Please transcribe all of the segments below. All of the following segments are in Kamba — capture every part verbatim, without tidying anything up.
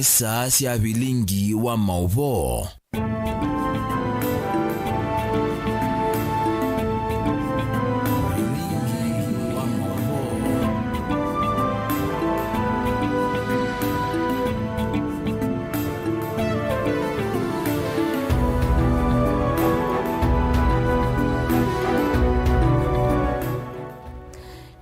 Saa sya vilingi wa maũvoo.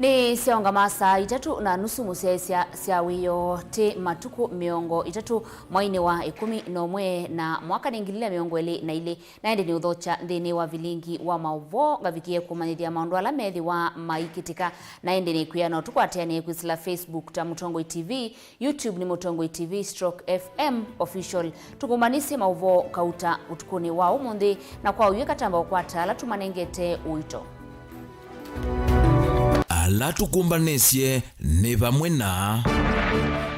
Nĩ syaũngama saa itatũ na nusu mũsyaĩĩsya sya wĩoo. Ti matukũ mĩongo ĩtatũ mwainĩ wa ĩkũmi na ũmwe na mwaka nĩ ngili ilĩ na mĩongo ĩlĩ na ilĩ, na ĩndĩ nĩ ũthokya nthĩnĩ wa vilingi wa maũvoo ngavikĩe kũmanyĩthya maũndũ ala methĩwa maikĩtĩka. Na ĩndĩ nĩkwĩa no tũkwatĩanĩe kwĩsĩla Facebook ta Mũtongoi T V, YouTube nĩ Mũtongoi T V stroke F M Official. Tũkũmbanĩsye maũvoo kauta ũtukũnĩ wa ũmũnthĩ, na kwa ũyũ katamba ũkwata ala tũmanengete ũito. Ala tũkũmbanĩsye nĩ vamwe na.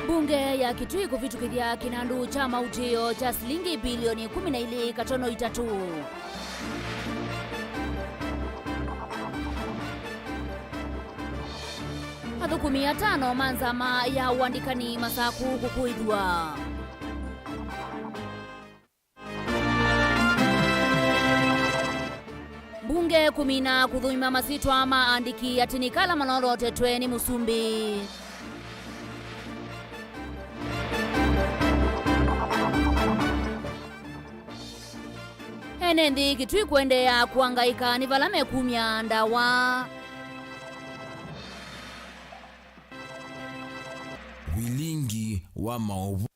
Mbunge ya Kitui kũvĩtũkĩthya kĩnandũ kya mautĩĩo kya silingi bilioni ĩkũmi na ilĩ katono itatũ. Athũkũmi atano ma nzama ya ũandĩkani Masaku kũkũĩthw'a. Mbunge kũmina kũthũima masyĩtwa ma aandĩki atĩ nĩ kala malolotetwe nĩ mũsumbĩ. Ene nthĩ Kitui kũendeea kũangaĩka nĩ vala mekumya ndawa. Vilingi wa maũvoo.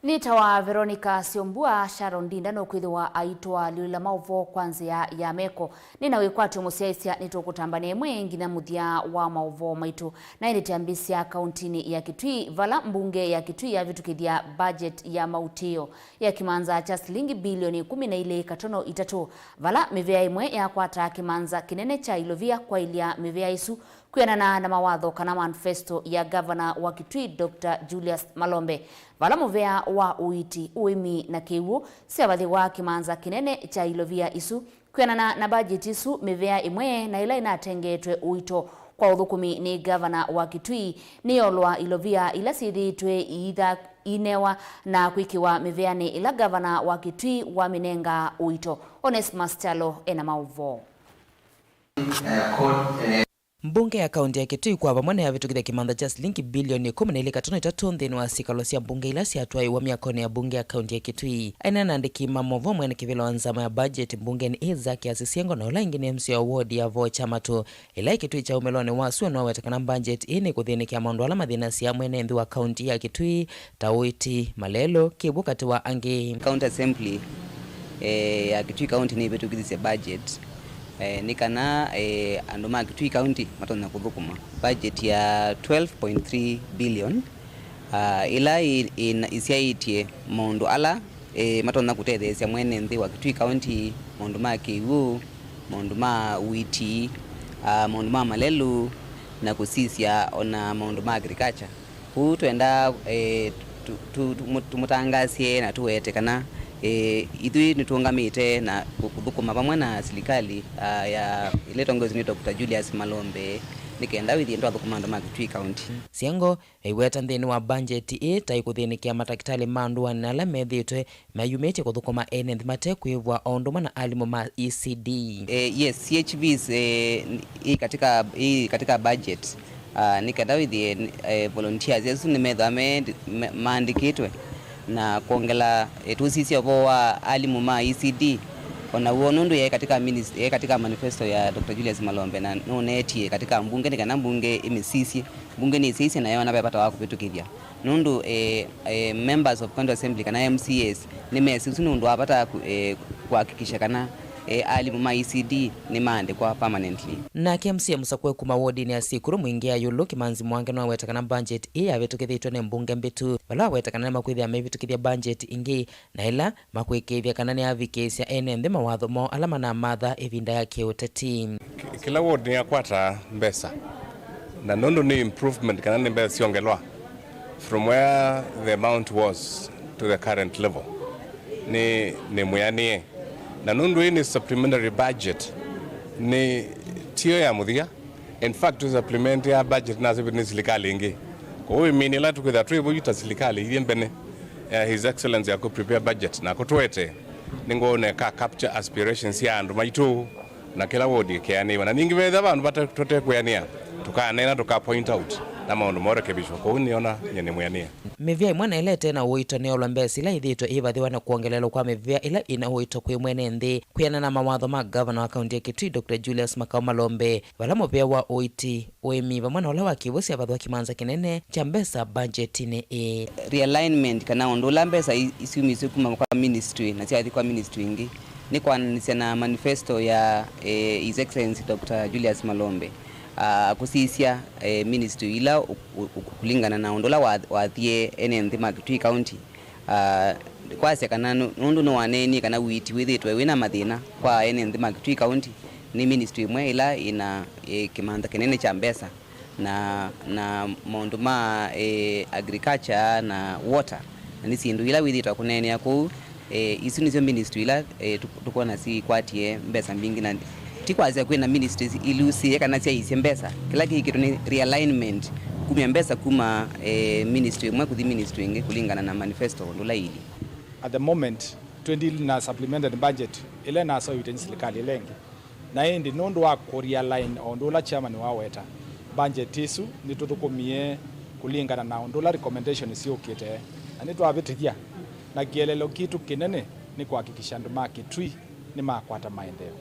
Nĩtawa Veronica Syombua. Sharon Ndinda nũkwĩthĩwa aitũalyũlĩla maũvoo kwa nzĩa ya meko. Nĩ na wĩkwatyo mũsyaĩĩsya nĩtũkũtambania ĩmwe nginya mũthya wa maũvoo maitũ. Na ĩndĩ twambĩĩsya kauntinĩ ya Kitui, vala mbunge ya Kitui yavĩtũkĩthya budget ya mautĩĩo ya kĩmanza kya silingi bilioni ĩkũmi na ilĩ katono itatũ, vala mĩvĩa ĩmwe yakwataa kĩmanza kĩnene kya ilovia kwaĩlya mĩvĩa ĩsu, kwĩanana na mawatho kana manifesto ya ngavana wa Kitui, Doctor Julius Malombe, vala mũvĩa wa ũiiti, ũĩmi na kĩw'ũ syavathĩwa kĩmanza kĩnene kya ilovia isu. Kwĩanana na mbajeti ĩsu, mĩvĩa ĩmwe na ĩla ĩnatengeetwe ũito kwa ũthũkũmi nĩ ngavana wa Kitui nĩyolwa ilovia ila syĩthĩĩtwe iitha-, iinewa na kwĩkĩwa mĩvĩanĩ ĩla ngavana wa Kitui wamĩnenga ũito. Onesmus Kyalo ena maũvoo. Mbunge ya kaunti ya Kitui kwa vamwe nĩyavĩtũkĩthya kĩmanza kya silingi bilioni ĩkũmi na ilĩ katono itatũ nthĩnĩ wa syĩkalo sya mbunge ila syatwaĩwa myakonĩ ya mbunge ya kaunti ya Kitui. Aineena na andĩki ma maũvoo, mwene kĩvĩla wa nzama ya budget mbungenĩ ĩ, Zacchaeus Syengo, na ũla ĩngĩ nĩ M C A wa ward ya Vocha Matu, ĩla ĩ Kitui kya ũmĩlonĩ wa sua, nĩwaweta kana budget ĩĩ nĩkũthĩnĩkĩa maũndũ ala mathĩnasya mwene nthĩ wa kaunti ya Kitui, ta ũiiti, malelũ, kĩw'ũ katĩ wa angĩ. County Assembly, eh, ya Kitui County nĩvĩtũkĩthisye budget, eh, nĩ kana, eh, andũ ma Kitui County matonya kũthũkũma budget ya twelve point three billion, ah, ĩla ĩ-, ĩ-, ĩsyaĩtye maũndũ ala, eh, matonya kũtetheesya mwene nthĩ wa Kitui County, maũndũ ma kĩw'ũ, maũndũ ma ũiiti, ah, maũndũ ma malelũ, na kũsisya ona maũndũ ma agriculture. Kwoou twenda, eh, tu-, tu-, tũmũ-, tũmũtangaasye na tũwete kana, eh, ithyĩ nĩtũũngamĩte na kũ-, kũthũkũma vamwe na silikalĩ, ah, ya, ĩla ĩtongoesye nĩ Doctor Julius Malombe, nĩ kenda wĩthĩe nĩtwathũkũma andũ ma Kitui County. Syengo aiweta nthĩnĩ wa mbanjeti ĩĩ ta ĩkũthĩnĩkĩa matakĩtalĩ ma ndũanĩ na ala methĩĩtwe mayumĩtye kũthũkũma ene nthĩ mate kwĩvwa, o ũndũ ũmwe na alimũ ma E C D. Eh, yes, C H Vs, eh, ĩ katika, ĩ katika budget, ah, nĩ kenda wĩthĩe, eh, volunteers asu nĩmethĩwa me, me, maandĩkĩtwe na kwongela, eh, tũsisye ũvoo wa alimũ ma E C D. Ona w'o nũndũ yaĩ katika minis-, yaĩ katika manifesto ya Doctor Julius Malombe na nũneetie katika mbunge nĩ kana mbunge ĩmĩsisye. Mbunge nĩsyaisye na yoona ve vata wa kũvĩtũkĩthya. Nũndũ, eh, eh, members of County Assembly kana M C As nĩmesĩ ũsu nĩ ũndũ wa vata ku-, eh, kũhakikisha kana, eh, alimũ ma E C D nĩmaandĩkwa permanently. Nake M C A mũsakũe kuma wodinĩ ya Sikuru Mwingĩ ya Yũlũ, Kĩmanzi Mwange, nĩwaweta kana mbanjeti ĩĩ yavĩtũkĩthĩtw'e nĩ mbunge mbĩtu, vala waweta kana nĩmakwĩthĩa mevĩtũkĩthya mbanjeti ĩngĩ na ĩla makwĩkĩĩthya kana nĩyavikĩĩsya ene nthĩ mawatho moo ala manamatha ĩvinda ya kĩũteti. Kĩ-, kĩla ward nĩyakwataa mbesa, na nũndũ nĩ improvement kana nĩ mbesa syongelwa from where the amount was to the current level, nĩ, nĩ mwĩanĩe. Na nũndũ ĩĩ nĩ supplementary budget, nĩ tiyo ya mũthia. In fact, tũ supplement ya budget nasĩvĩtwe nĩ silikalĩ ĩngĩ. Ũĩmĩnĩ ĩla tũkwĩthĩwa twĩ vau ta silikalĩ ithyĩ mbene, eh, His Excellency akũ prepare budget na kũtũete, nĩngwona ĩka capture aspirations sya andũ maitũ, na kĩla ward ĩkeanĩwa. Na ningĩ vethĩwa vandũ vate-, tũtekwĩanĩa, tũkaneena, tũka point out, na maũndũ morekebishwa. Kwoou nĩona nyie nĩ mwĩanĩe. Mĩvĩa ĩmwe na ĩla ĩte na ũito nĩyolwa mbesa ila ithĩĩtwe iivathĩwa na kwongelelwa kwa mĩvĩa ĩla ĩna ũito kwĩ mwene nthĩ, kwĩanana na mawatho ma ngavana wa kaunti ya Kitui, Doctor Julius Makau Malombe, vala mũvĩa wa ũiti, ũĩmi vamwe na ũla wa kĩw'ũ syavathwa kĩmanza kĩnene kya mbesa mbanjetinĩ ĩĩ. Realignment, kana ũndũ ũla mbesa i-, isyumisye kuma kwa ministry na syathi kwa ministry ĩngĩ, nĩ kwananĩsya na manifesto ya, eh, His Excellency Doctor Julius Malombe, ah, kũsisya, eh, ministry ila ũ-, ũ-, ũ-, kũlingana na ũndũ ũla wa-, wathie ene nthĩ ma Kitui County. Ah, kwasya kana nũ-, nũndũ nĩwaneenie kana ũiiti wĩthĩĩtwe wĩna mathĩna kwa ene nthĩ ma Kitui County, nĩ ministry ĩmwe ĩla ĩna, ĩ, kĩmantha kĩnene kya mbesa na, na maũndũ ma, ĩ, agriculture na water, na nĩ syĩndũ ila wĩthĩĩtwe kũneenea kũu. Ĩ, isu nĩsyo ministry ila, ĩ, tũ-, tũkwona sikwatie mbesa mbingĩ, na ti kwasya kwĩna ministries ilusĩe kana syaisye mbesa. Kĩla kĩkĩtwe nĩ realignment, kumya mbesa kuma, eh, ministry ĩmwe kũthi ministry ĩngĩ kũlingana na manifesto ũndũ ũla iilyĩ. At the moment, twĩ deal na supplemented budget ĩla ĩnaseũvĩtye nĩ silikalĩ ĩla ĩngĩ. Na ĩndĩ nũndũ wa kũ realign o ũndũ ũla chairman waweta, budget ĩsu nĩtũthũkũmie kũlingana na ũndũ ũla recommendation syũkĩte, na nĩtwavĩtĩthya, na kĩeleelo kitũ kĩnene nĩ kũhakikisha andũ ma Kitui nĩmakwata maendeeo.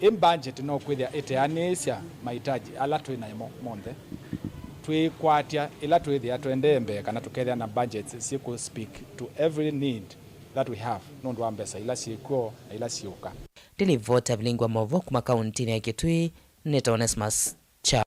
Ĩ budget no kwĩthĩa ĩteanĩĩsya mahitaji ala twĩ nayo mo-, monthe. Twĩkwatya ĩla twĩthĩa tũendee mbee kana tũkethĩa na budgets syĩkũ speak to every need that we have nũndũ wa mbesa ila syĩkw'o na ila syĩũka. Ndĩ livoti ya vilingi wa maũvoo kuma kauntinĩ ya Kitui, nĩtawa Onesmus Kya.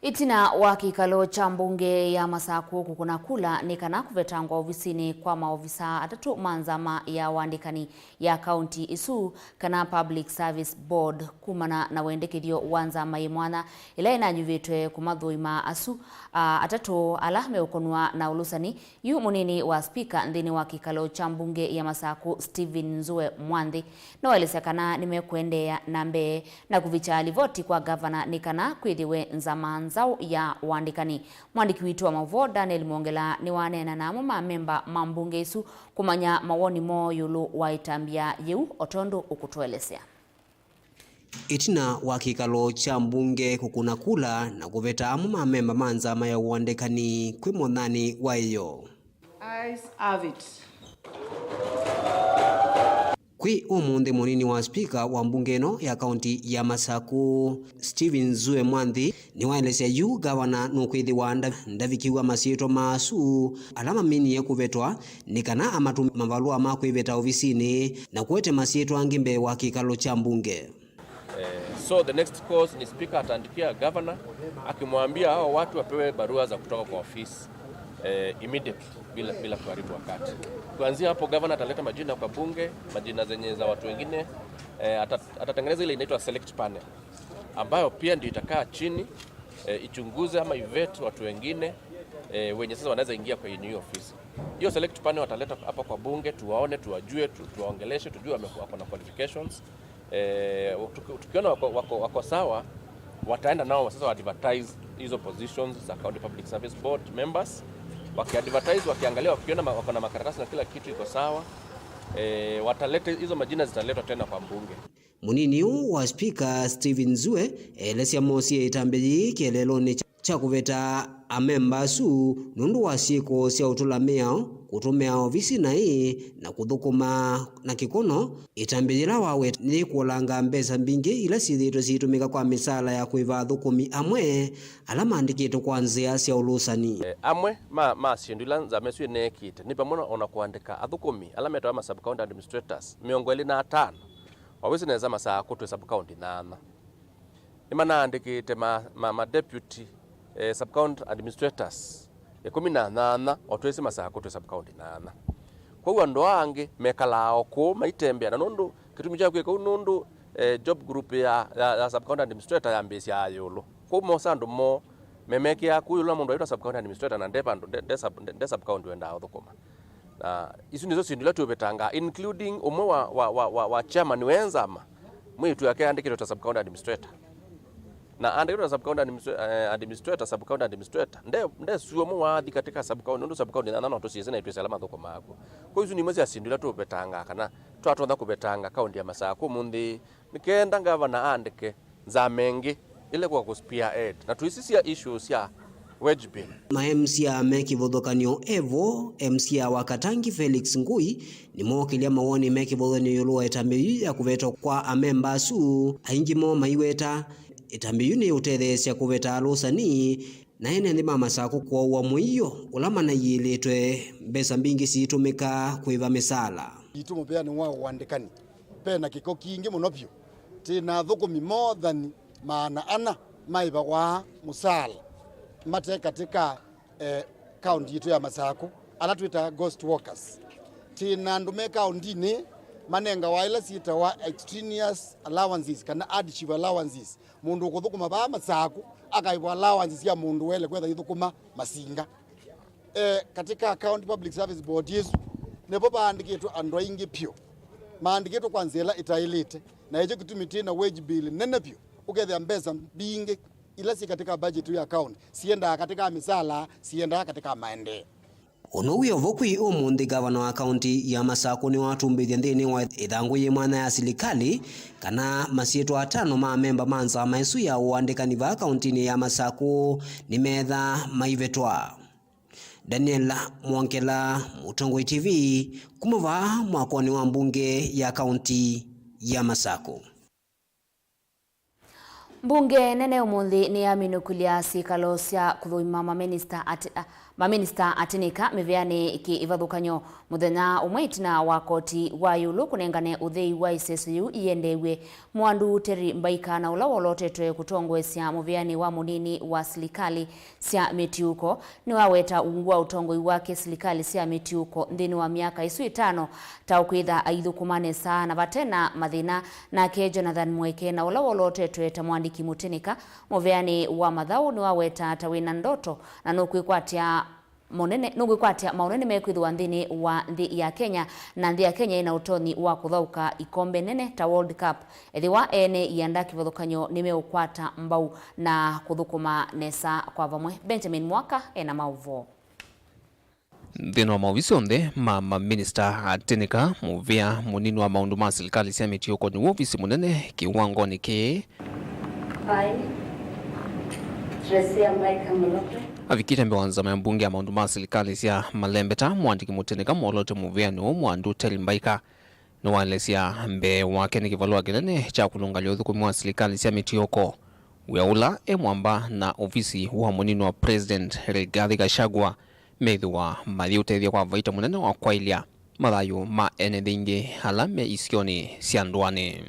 Ĩtina wa kĩkalo kya mbunge ya Masakũ kũkũna kula nĩ kana kũvetangwa ovisinĩ kwa maovisaa atatũ ma nzama ya ũandĩkani ya kaunti ĩsu, kana Public Service Board, kumana na wendekethyo wa nzama yĩ mwanya ĩla ĩnanyuvĩtwe kũmathũima asu, a, atatũ ala meũkonwa na ũlũsani. Yu mũnini wa spika nthĩnĩ wa kĩkalo kya mbunge ya Masakũ, Stephen Nzue Mwanthi, nĩwaelesya kana nĩmekũendeea na mbee na kũvikya livoti kwa ngavana nĩ kana kwĩthĩwe nzama nzaũ ya ũandĩkani. Mwandĩki witũ wa maũvoo Daniel Mwongela nĩwaneena na amwe ma amemba ma mbunge ĩsu kũmanya mawoni moo ĩũlũ wa ĩtambya yĩu, o tondũ ũkũtũelesya. Ĩtina wa kĩkalo kya mbunge kũkũna kula na kũveta amwe ma amemba ma nzama ya ũandĩkani kwĩ mothanĩ wa ĩyoo. Ayes have it. Kwĩ ũmũnthĩ, mũnini wa spika wa mbunge ĩno ya kaunti ya Masakũ, Stephen Nzue Mwanthi, nĩwaelesya yu ngavana nũkwĩthĩwa nda-, ndavikĩw'a masyĩtwa ma asu ala maminie kũvetwa, nĩ kana amatũmĩe mavalũa ma kwĩveta ovisinĩ na kũete masyĩtwa angĩ mbee wa kĩkalo kya mbunge. Eh, so the next course ni spika ataandikia governor akimwambia hao watu wapewe barua za kutoka kwa ofisi, eh, immediately, bila, bila kuharibu wakati. Kuanzia hapo, governor ataleta majina kwa bunge, majina zenye za watu wengine, eh, ata-, atatengeneza ile inaitwa select panel, ambayo pia ndio itakaa chini, eh, ichunguze ama ivet watu wengine, eh, wenye sasa wanaweza ingia kwa hiyo ofisi. Hiyo select panel wataleta hapa kwa bunge, tuwaone, tuwajue, tu-, tuwaongeleshe, tujue wame-, wako na qualifications. Eh, tuki-, tukiona wako, wako, wako sawa, wataenda nao sasa wa advertise hizo positions za County Public Service Board members. Wakiadvertise, wakiangalia, wakiona ma-, wako na makaratasi na kila kitu iko sawa, eh, watalete, hizo majina zitaletwa tena kwa mbunge. Mũnini ũũ wa spika, Stephen Nzue, elesya mosie ĩtambya yĩĩ kĩeleelonĩ kya, kya kũveta amemba asu nũndũ wa syĩko sya ũtũla mĩao, kũtũmĩa ovisi naĩ, na kũthũkũma na kĩkono. Ĩtambya yĩla waweta nĩyĩkũlanga mbesa mbingĩ ila syĩthĩĩtwe syĩtũmĩka kwa mĩsaala ya kũĩva athũkũmi amwe ala maandĩkĩtwe kwa nzĩa sya ũlũsani. Eh, amwe ma, ma syĩndũ ila nzama ĩsu ĩneekĩte nĩ vamwe na ona kũandĩka athũkũmi ala metawa ma sub-county administrators mĩongo ĩlĩ na atano. Wawĩsĩ nesa Masakũ twĩ sub-county nyanya. Nĩmanaandĩkĩte ma, ma, ma deputy, eh, sub-county administrators ĩkũmi na nyanya, o twĩsĩ Masakũ twĩ sub-county nyanya. Kwoou andũ aa angĩ mekalaa o kũu maitembea, na nũndũ kĩtumi kya kwĩka ũu nũndũ, eh, job group ya, ya, ya sub-county administrator yambĩĩsya ĩũlũ. Kwoou mosa andũ moo memekĩaa kũu ĩũlũ na mũndũ aitwa sub-county administrator na nde vandũ, nde, nde sub, nde, nde sub-county wendaa ũthũkũma. Na isu nĩsyo syĩndũ ila tũvetangaa, including ũmwe wa, wa, wa, wa, wa chairman wa nzama, mwĩĩtu wake aandĩkĩtwe ta sub-county administrator. Na andĩkĩtwe ta sub-county administra-, eh, administrator, sub-county administrator, nde, nde sure mũ wathi katika sub-county, nũndũ sub-county nyanya no tũsyĩse na itwĩsĩ ala mathũkũmaa kw'o. Kwa isu nĩ imwe sya syĩndũ ila tũvetangaa kana twatonya kũvetanga kaunti ya Masakũ ũmũnthĩ, nĩ kenda ngavana aandĩke nzama ĩngĩ ĩla kwa kũ spearhead na tũisisya issues sya wage bill. Ma M C A me kĩvathũkany'o evo, M C A wa Katangi Felix Ngui, nĩmookĩlya mawoni me kĩvathũkany'o ĩũlũ wa ĩtambya yu ya kũvetwa kwa amemba asu. Aingĩ moo maiweta ĩtambya yu nĩyũtetheesya kũveta alũsani na ene nthĩ ma Masakũ kũaũa mũio ũla manaiĩlĩtwe mbesa mbingĩ siitũmĩka kũĩva mĩsaala. Itũ mũvĩanĩ wa ũandĩkani, ve na kĩko kingĩ mũno vyũ. Twĩ na athũkũmi more than maana ana maĩvawa mũsaala mate katĩ ka, eh, kaunti yitũ ya Masakũ, ala twĩtaa ghost workers. Twĩ na andũ me kauntinĩ manengawa ila syĩtawa extraneous allowances kana hardship allowances. Mũndũ ũkũthũkũma vaa Masakũ akaĩvwa allowance sya mũndũ waĩle kwĩtha aithũkũma Masinga. Eh, katika County Public Service Board ĩsu, nĩvo vaandĩkĩtwe andũ aingĩ vyũ maandĩkĩtwe kwa nzĩa ĩla ĩtaĩlĩte, na ĩkyo kĩtumi twĩ na wage bill nene vyũ, ũkethĩa mbesa mbingĩ ila syĩ katika budget ya county siendaa katika mĩsaala, siendaa katika maendeeo. Ũnũw'e ũvo kwĩ ũmũnthĩ, ngavana wa kaunti ya Masakũ nĩwatumbĩthye nthĩnĩ wa ĩthangũ yĩ mwanya ya silikalĩ kana masyĩtwa atano ma amemba ma nzama ĩsu ya ũandĩkani vaa kauntinĩ ya Masakũ nĩmetha maivetwa. Daniel Mwongela, Mũtongoi T V, kuma vaa mwakonĩ wa mbunge ya kaunti ya Masakũ. Mbunge nene ũmũnthĩ nĩyaminũkĩlya syĩkalo sya kũthũima maminista ati-, a, maminista atĩnĩka mĩvĩanĩ kĩ ĩvathũkany'o, mũthenya ũmwe ĩtina wa koti wa ĩũlũ kũnengane ũthei wa ĩseso yĩu iendeew'e. Mwandu Terry Mbaika, na ũla wolotetwe kũtongoesya mũvĩanĩ wa mũnini wa silikalĩ sya mĩtiũko, nĩwaweta ungu wa ũtongoi wake silikalĩ sya mĩtiũko nthĩnĩ wa myaka ĩsu ĩtano ta ũkwĩtha aithũkũma nesa na vate na mathĩna. Nake Jonathan Mweke, na ũla wolotetwe ta mwandĩki mũtĩnĩka mũvĩanĩ wa mathaũ, nĩwaweta ta wĩna ndoto na nũkwĩkwatya maũnene, nũkwĩkwatya maũnene mekwĩthĩwa nthĩnĩ wa nthĩ ya Kenya, na nthĩ ya Kenya ĩna ũtonyi wa kũthaũka ikombe nene ta World Cup, ethĩwa ene ianda kĩvathũkany'o nĩmeũkwata mbau na kũthũkũma nesa kwa vamwe. Benjamin Mwaka ena maũvoo. Nthĩnĩ wa maovisi onthe ma maminista atĩnĩka, mũvĩa mũnini wa maũndũ ma silikalĩ sya mĩtiũko nĩw'o ovisi mũnene kĩwangonĩ kĩĩ. Aye. Tresia Mbaika Muloke. Avikĩte mbee wa nzama ya mbunge ya maũndũ ma silikalĩ sya malembeta, mwandĩki mũtĩnĩka mwolote mũvĩanĩ ũũ Mwandu Terry Mbaika. Nĩwaelesya mbee wake nĩ kĩvalũa kĩnene kya kũlũngalya ũthũkũmi wa silikalĩ sya mĩtiũko, wĩa ũla e mwamba na ovisi wa mũnini wa President Rigathi Gachagua methĩwa mayĩũtethya kwa vaita mũnene wa kwaĩlya mathayũ ma ene nthĩ ingĩ ala me isionĩ sya ndũanĩ.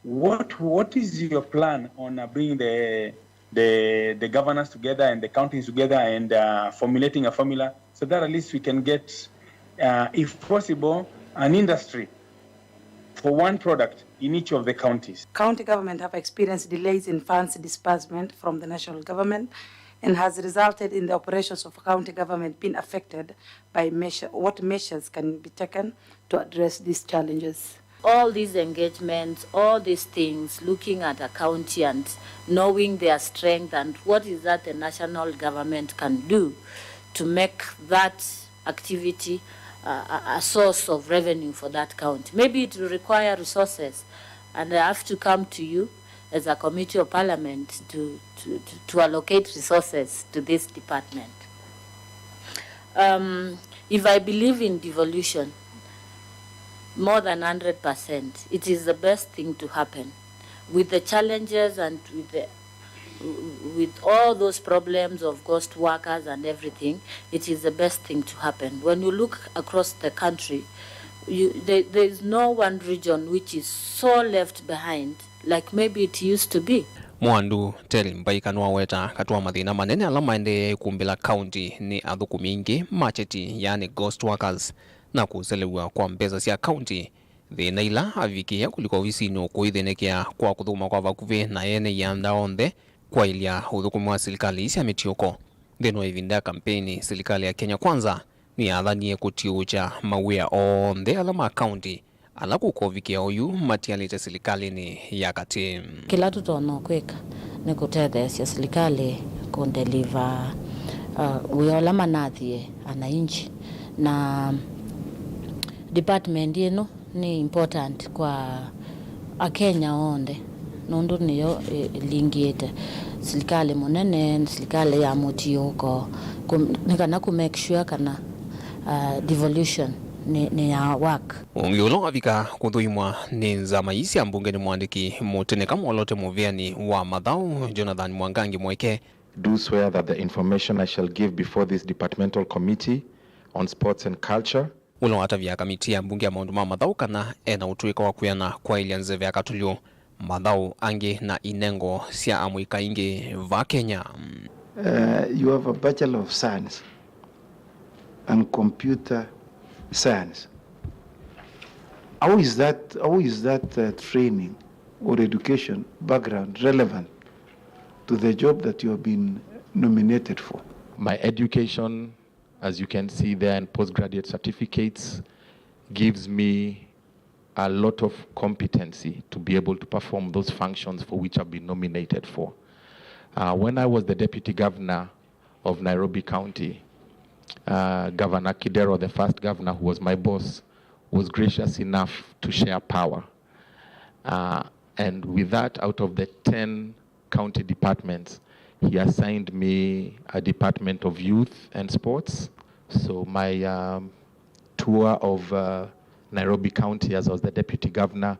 What, what is your plan on, uh, bringing the, the, the governors together and the counties together and, uh, formulating a formula so that at least we can get, uh, if possible, an industry for one product in each of the counties? County government have experienced delays in funds disbursement from the national government and has resulted in the operations of county government being affected by measure, what measures can be taken to address these challenges? All these engagements, all these things, looking at accountians, knowing their strength and what is that the national government can do to make that activity, uh, a, a source of revenue for that county. Maybe it will require resources, and I have to come to you as a committee of parliament to, to, to, to allocate resources to this department. Um, if I believe in devolution, more than hundred percent, it is the best thing to happen. With the challenges and with the, with all those problems of ghost workers and everything, it is the best thing to happen. When you look across the country, you, there, there is no one region which is so left behind like maybe it used to be. Mwandu Terry Mbaika nĩwaweta katĩ wa mathĩna manene ala maendee kumbĩla kaunti nĩ athũkũmi aingĩ ma kyeti, yaani ghost workers, na kũselew'a kwa mbesa sya kaunti, thĩna ila avikĩĩa kũlika ovisinĩ ũkũithĩnĩkĩa kwa kũthũkũma kwa vakuvĩ na ene ianda onthe kwaĩlya ũthũkũmi wa silikalĩ sya mĩtiũko. Nthĩnĩ wa ĩvinda ya kampeini, silikalĩ ya Kenya Kwanza nĩyathanie kũtiũũkya mawĩa onthe ala ma kaunti ala kũkovikĩa oyu matialĩte silikalĩnĩ ya katĩ. Kĩla tũtonya kwĩka Nĩ kũtetheesya silikalĩ kũndeliva, uh, wĩa ũla manathie ananchi. Na department ĩno nĩ important kwa Akenya onthe, nũndũ nĩyo ĩ-, ĩlingĩte silikalĩ mũnene, silikalĩ ya mũtiũko, kũ-, nĩ kana kũ make sure kana, uh, devolution nĩ, nĩ ya work. Ũngĩ ũla wavika kũthũimwa nĩ nzama ii sya mbunge nĩ mwandĩki mũtĩnĩka Mwolote Mũvĩani wa mathaũ, Jonathan Mwangangi Mweke. Do swear that the information I shall give before this departmental committee on sports and culture. Ũla watavya kamiti ya mbunge ya maũndũ ma mathaũ kana ena ũtũĩka wa kwĩana kwaĩlya nzeve ya katũlyũ, mathaũ angĩ na inengo sya amũika aingĩ va Kenya. Uh, you have a Bachelor of Science and Computer Science. How is that, how is that, uh, training or education background relevant to the job that you have been nominated for? My education, as you can see there, and postgraduate certificates gives me a lot of competency to be able to perform those functions for which I've been nominated for. Uh, when I was the deputy governor of Nairobi County, uh, Governor Kidero, the first governor who was my boss, was gracious enough to share power. Uh, and with that, out of the ten county departments, he assigned me a department of youth and sports. So my, um, tour of, uh, Nairobi County as I was the deputy governor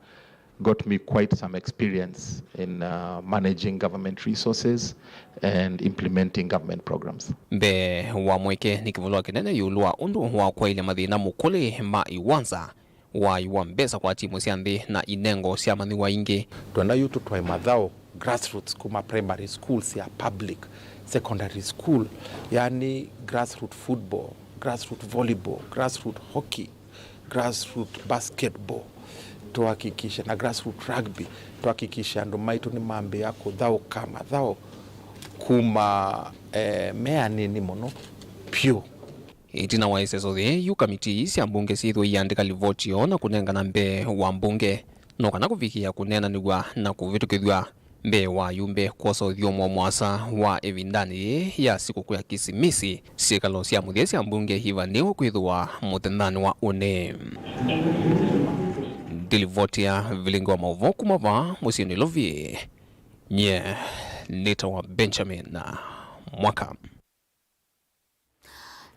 got me quite some experience in, uh, managing government resources and implementing government programs. Mbee wa Mweke nĩ kĩvũlwa kĩnene ĩũlũ wa ũndũ wa kwaĩlya mathĩna mũkũlĩ ma iwanza, wai wa mbesa kwa timũ sya nthĩ na inengo sya amanyĩw'a aingĩ. Twenda yu tũtwae mathaũ grassroots kuma primary school sya public, secondary school, yani grassroot football, grassroot volleyball, grassroot hockey, grassroot basketball, tuhakikishe na grassroot rugby, tuhakikishe andũ maitũ nĩmambĩĩa kũthaũka mathaũ kuma, eh, me anini mũno pyũ. Ĩtina wa ĩseso yĩĩ, yu kamiti ii sya mbunge syĩthĩwa iandĩka livoti yoo na kũnengana mbee wa mbunge, no kana kũvikĩĩa kũneenanĩw'a na kũvĩtũkĩthw'a mbee wa ayumbe kwosa ũthyũmũo mũasa wa ĩvindanĩ yĩĩ ya sikũkũ ya Kisimisi. Syĩkalo sya mũthya sya mbunge ivanĩĩwe kwĩthĩwa mũthenyanĩ wa ũnĩ. Ndilivotia vilingi wa maũvoo kuma vaa mũsyĩ Nairobi, nyie nĩtawa Benjamin Mwaka.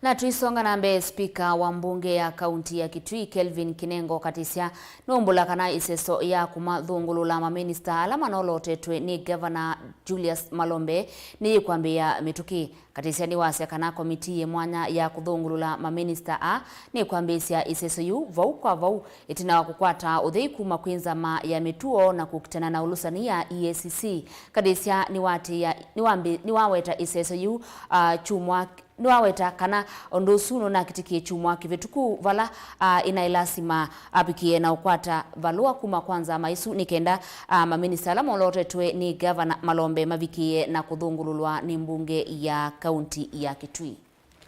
Na tũisonga na mbee, spika wa mbunge ya kaunti ya Kitui, Kelvin Kinengo Katisya, nũmbũla kana ĩseso ya kũmathũngũlũla maminista ala manolotetwe nĩ Ngavana Julius Malombe nĩyĩkwambĩĩa mĩtũkĩ. Katisya nĩwasya kana komitii yĩ mwanya ya kũthũngũlũla maminista aa nĩkwambĩĩsya ĩseso yĩu vau kwa vau, ĩtina wa kũkwata ũthei kuma kwĩ nzama ya mĩtuo na kũkitana na ũlũsani ya E A C C. Katisya nĩwatĩĩa, nĩwambĩ-, nĩwaweta ĩseso yĩu, ah, kyumwa Nĩwaweta kana ũndũ ũsu nũnakĩtĩkie kyumwa kĩvĩtũku, vala, a, ĩnaĩ lasima avikĩe na ũkwata valũa kuma kwa nzama ĩsu nĩ kenda, a, maminista ala molotetwe nĩ Ngavana Malombe mavikĩe na kũthũngũlũlwa nĩ mbunge ya kaunti ya Kitui.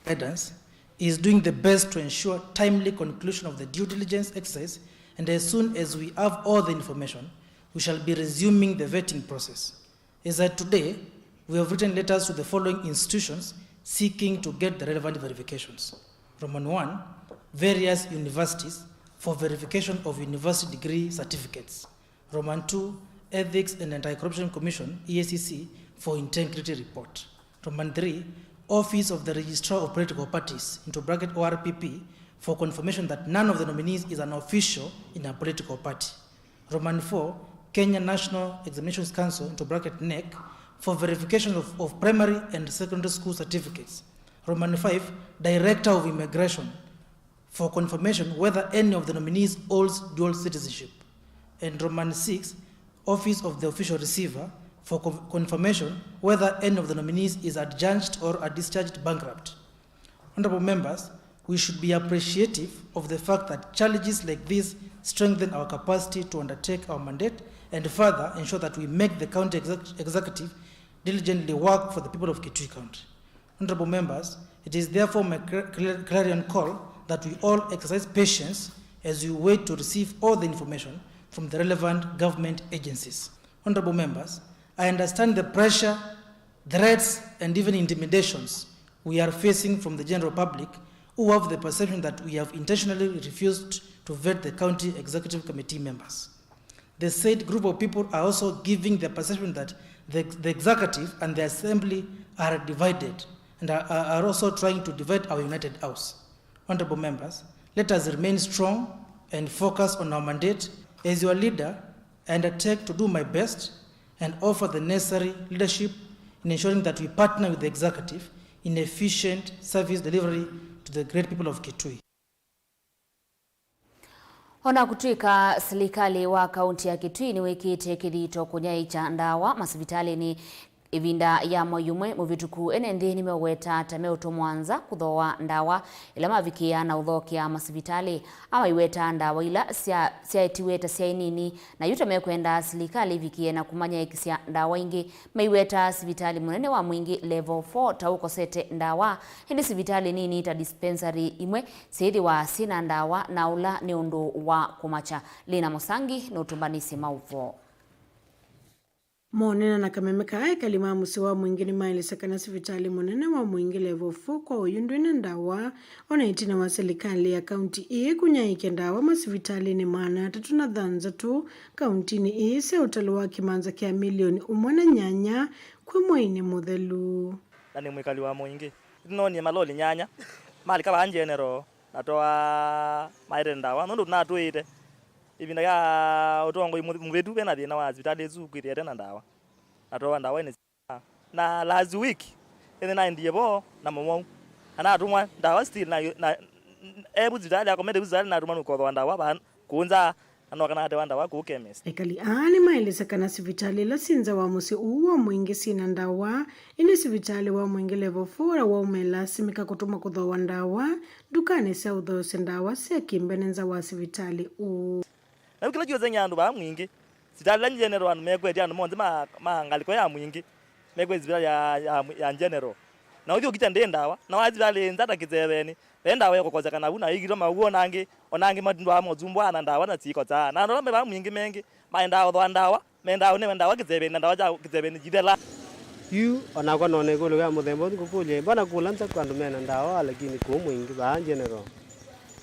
Guidance is doing the best to ensure timely conclusion of the due diligence exercise, and as soon as we have all the information, we shall be resuming the vetting process. Is that today we have written letters to the following institutions seeking to get the relevant verifications. Roman one, various universities for verification of university degree certificates. Roman two, Ethics and Anti-Corruption Commission, E A C C, for integrity report. Roman three, Office of the Registrar of Political Parties, into bracket O R P P, for confirmation that none of the nominees is an official in a political party. Roman four, Kenya National Examinations Council, into bracket NEC, for verification of, of primary and secondary school certificates. Roman five, Director of Immigration, for confirmation whether any of the nominees holds dual citizenship. And Roman six, Office of the Official Receiver, for con-, confirmation whether any of the nominees is adjudged or a discharged bankrupt. Honorable members, we should be appreciative of the fact that challenges like these strengthen our capacity to undertake our mandate and further ensure that we make the county exec-, executive diligently work for the people of Kitui County. Honorable members, it is therefore my cl-, cl-, clarion call that we all exercise patience as we wait to receive all the information from the relevant government agencies. Honorable members, I understand the pressure, threats, and even intimidations we are facing from the general public, who have the perception that we have intentionally refused to vet the county executive committee members. The said group of people are also giving the perception that the, the executive and the assembly are divided and are, are are also trying to divide our united house. Honorable members, let us remain strong and focus on our mandate. As your leader, I undertake to do my best and offer the necessary leadership in ensuring that we partner with the executive in efficient service delivery to the great people of Kitui. O na kũtw'ĩka silikalĩ wa kaunti ya Kitui nĩwĩkĩte kĩthito kũnyaĩĩkya ndawa masivitalĩnĩ, ĩvinda ya mwei ũmwe mũvĩtũku, ene nthĩ nĩmeũweta ta meũtũmwa nza kũthooa ndawa ĩla mavikĩĩa na ũthokea masivitalĩ. Amaiweta ndawa ila sya-, syaetiwe ta syaĩ nini, na yu ta mekwenda silikalĩ ĩvikĩe na kũmanyaĩĩkĩsya ndawa ingĩ. Maiweta sivitalĩ mũnene wa Mwingĩ Level four ta ũkosete ndawa, ĩndĩ sivitalĩ nini ta dispensary imwe syĩthĩwa syĩ na ndawa, na ũla nĩ ũndũ wa kũmakya. Lina Mũsangi nũtũmbanĩsye maũvoo. Monena na kameme kaa, ekali ma mũsyĩ wa Mwingĩ nĩmaelesya kana sivitalĩ mũnene wa Mwingĩ Level four kwa oyu ndwĩna ndawa, o na ĩtina wa silikalĩ ya kaunti ĩĩ kũnyaĩĩkya ndawa masivitalĩnĩ maana atatũ na thanthatũ kauntinĩ ĩĩ sya ũtalo wa kĩmanza kya milioni ũmwe na nyanya kwĩ mweinĩ mũthelu. Na nĩ mwĩkali wa Mwingĩ. Nĩnoonie maloli nyanya malika vaa General, na twaa maete ndawa nũndũ natwĩĩte ĩvinda ya ũtongoi mũvĩtu ve na thĩna wa sivitalĩ ĩsu kwĩthĩa ĩte na ndawa, na twaa ndawa ĩnĩ. Na last week, ĩnĩ naendie vo na mũmwau. Na natũmwa ndawa still na, na, evu sivitalĩ akomete vu sivitalĩ natũmwa nũkothoa ndawa vaa kũũ nza, na noka natewa ndawa kũũ chemist. Ekali aa nĩmaelesya kana sivitalĩ ila syĩ nza wa mũsyĩ ũũ wa Mwingĩ syĩ na ndawa, ĩndĩ sivitalĩ wa Mwingĩ Level four ũla waumĩla simĩka kũtũmwa kũthooa ndawa ndukanĩ sya ũthoosya ndawa sya kĩmbene nza wa sivitalĩ ũũ. Na yu kĩla kĩũseng'ya andũ vaa Mwingĩ, sivitalĩ ila General andũ mekwetye andũ monthe ma, ma ngalĩko ya Mwingĩ, mekwetye sivitalĩ ya, ya, ya General. Na ũthi ũkita ndĩ ndawa, na wa sivitalĩ nza ta Kĩsevenĩ, ve ndawa ĩkũkoseka navu, na ĩkitwa maw'o, o na angĩ, o na angĩ matindwaa mosumbwa na ndawa na syĩkosaa. Na andũ ala me vaa Mwingĩ mengĩ, maendaa kũthooa ndawa, mendaa ũnewe ndawa Kĩsevenĩ, na ndawa sya Kĩsevenĩ syithela. Yu, o nakwa nona ĩkũlyo ya mũthemba ũsu ngũkũlya, mbona kũla nza kwa andũ mena ndawa, lakini kũũ Mwingĩ, vaa General,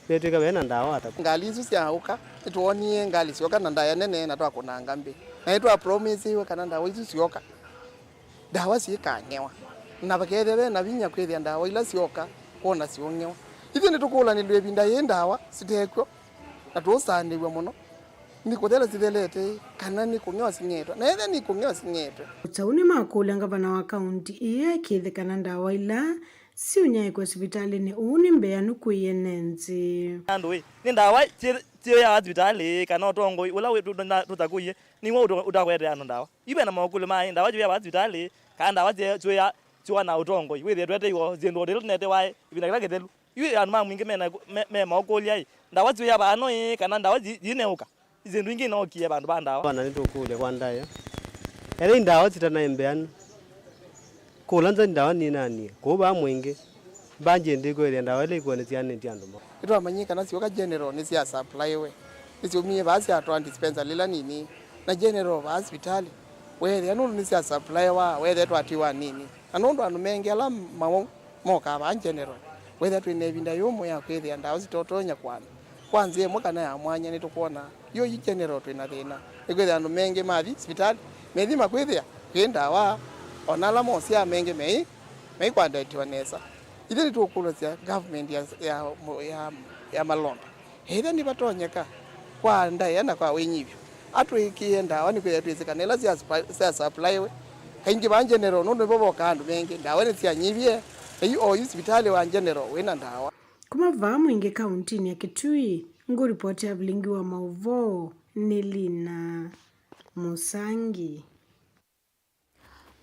vetw'ĩka vena ndawa ata? Ngalĩ isu syaũka, nĩtwoonie ngalĩ syoka na ndaĩa nene na twakũnanga mbĩ. Na nĩtwapromisiwe kana ndawa isu syoka, ndawa syĩkang'ewa. Na vakethĩa ve na vinya kwĩthĩa ndawa ila syoka, kwona syũng'ewa. Ithyĩ nĩtũkũlanĩlw'e ĩvinda yĩĩ ndawa sitekw'o, na tũũsaanĩw'a mũno. Nĩ kũthela sithelete, kana nĩ kũng'ewa sing'etwe? Na ethĩa nĩ kũng'ewa sing'etwe. O ta ũu nĩmakũlya ngavana wa kaunti ĩĩ akĩĩthĩ kana ndawa ila siũnyaĩĩkwa sivitalĩnĩ ũũ nĩ mbeanu kwĩ ene nthĩ. Andũ ĩ, nĩ ndawa syĩ-, syũyaa sivitalĩ, kana ũtongoi ũla wĩ-, tũ-, na-, tũtakũie, nĩw'o ũta-, ũtakwetea andũ ndawa? Yu ve na maũkũlyo ma ĩ, ndawa syũyaa vaa sivitalĩ, kana ndawa syũyaa syũa na ũtongoi? Wĩthĩe tweteeiwe syĩndũ o ta ila tũnetewa ĩ, ĩvinda kĩla kĩthelu. Yu andũ ma Mwingĩ mena, me, me maũkũlya-ĩ, ndawa syũya vaa no ĩĩ, kana ndawa yi-, yĩneũka? Ĩ syĩndũ ingĩ inookie vandũ va ndawa. Vana nĩtũkũlya kwa ndaĩa. Ethĩwa ndawa sitanaĩ mbeanu, kũla nza ndawa ninanie, kũu vaa Mwingĩ, mbanjie ndĩkwĩthĩa ndawa ila ikuo nĩsianĩtye andũ mo. Nĩtwamanyie kana syoka General nĩsya supplyiwe, nĩsyumie vaa syatwaa dispensary ila nini, na General vaa sivitalĩ, weethĩa nũndũ nĩsya supplyiwa, weethĩa twatiwa nini. Na nũndũ andũ mengĩ ala mawau mokaa vaa General, wĩthĩa twĩ na ĩvinda yũmũ ya kwĩthĩa ndawa sitotonya kũanwa. Kwa nzĩa ĩmwe kana ya mwanya, nĩtũkwona yu yu General twĩ na thĩna, nĩkwĩthĩa andũ mengĩ mathi sivitalĩ, methima kwĩthĩa kwĩ ndawa, o na ala mosyaa mengĩ mei, meikwandetiwa nesa. Ithyĩ nĩtũkũlasya government ya, ya, ya, ya malonda. Ethĩwa nĩvatonyeka kwa ndaĩa na kwa wĩnyivyo, atwĩkĩe ndawa nĩkwĩthĩa twĩsĩ kana ila sya supplyiwe. Kaingĩ vaa General, nũndũ nĩvo vokaa andũ mengĩ, ndawa nĩsyanyivie, na yu oyu sivitalĩ wa General wĩna ndawa. Kuma vaa Mwingĩ kauntinĩ ya Kitui, ngũripoti ya vilingi wa maũvoo nĩ Lina Mũsangi.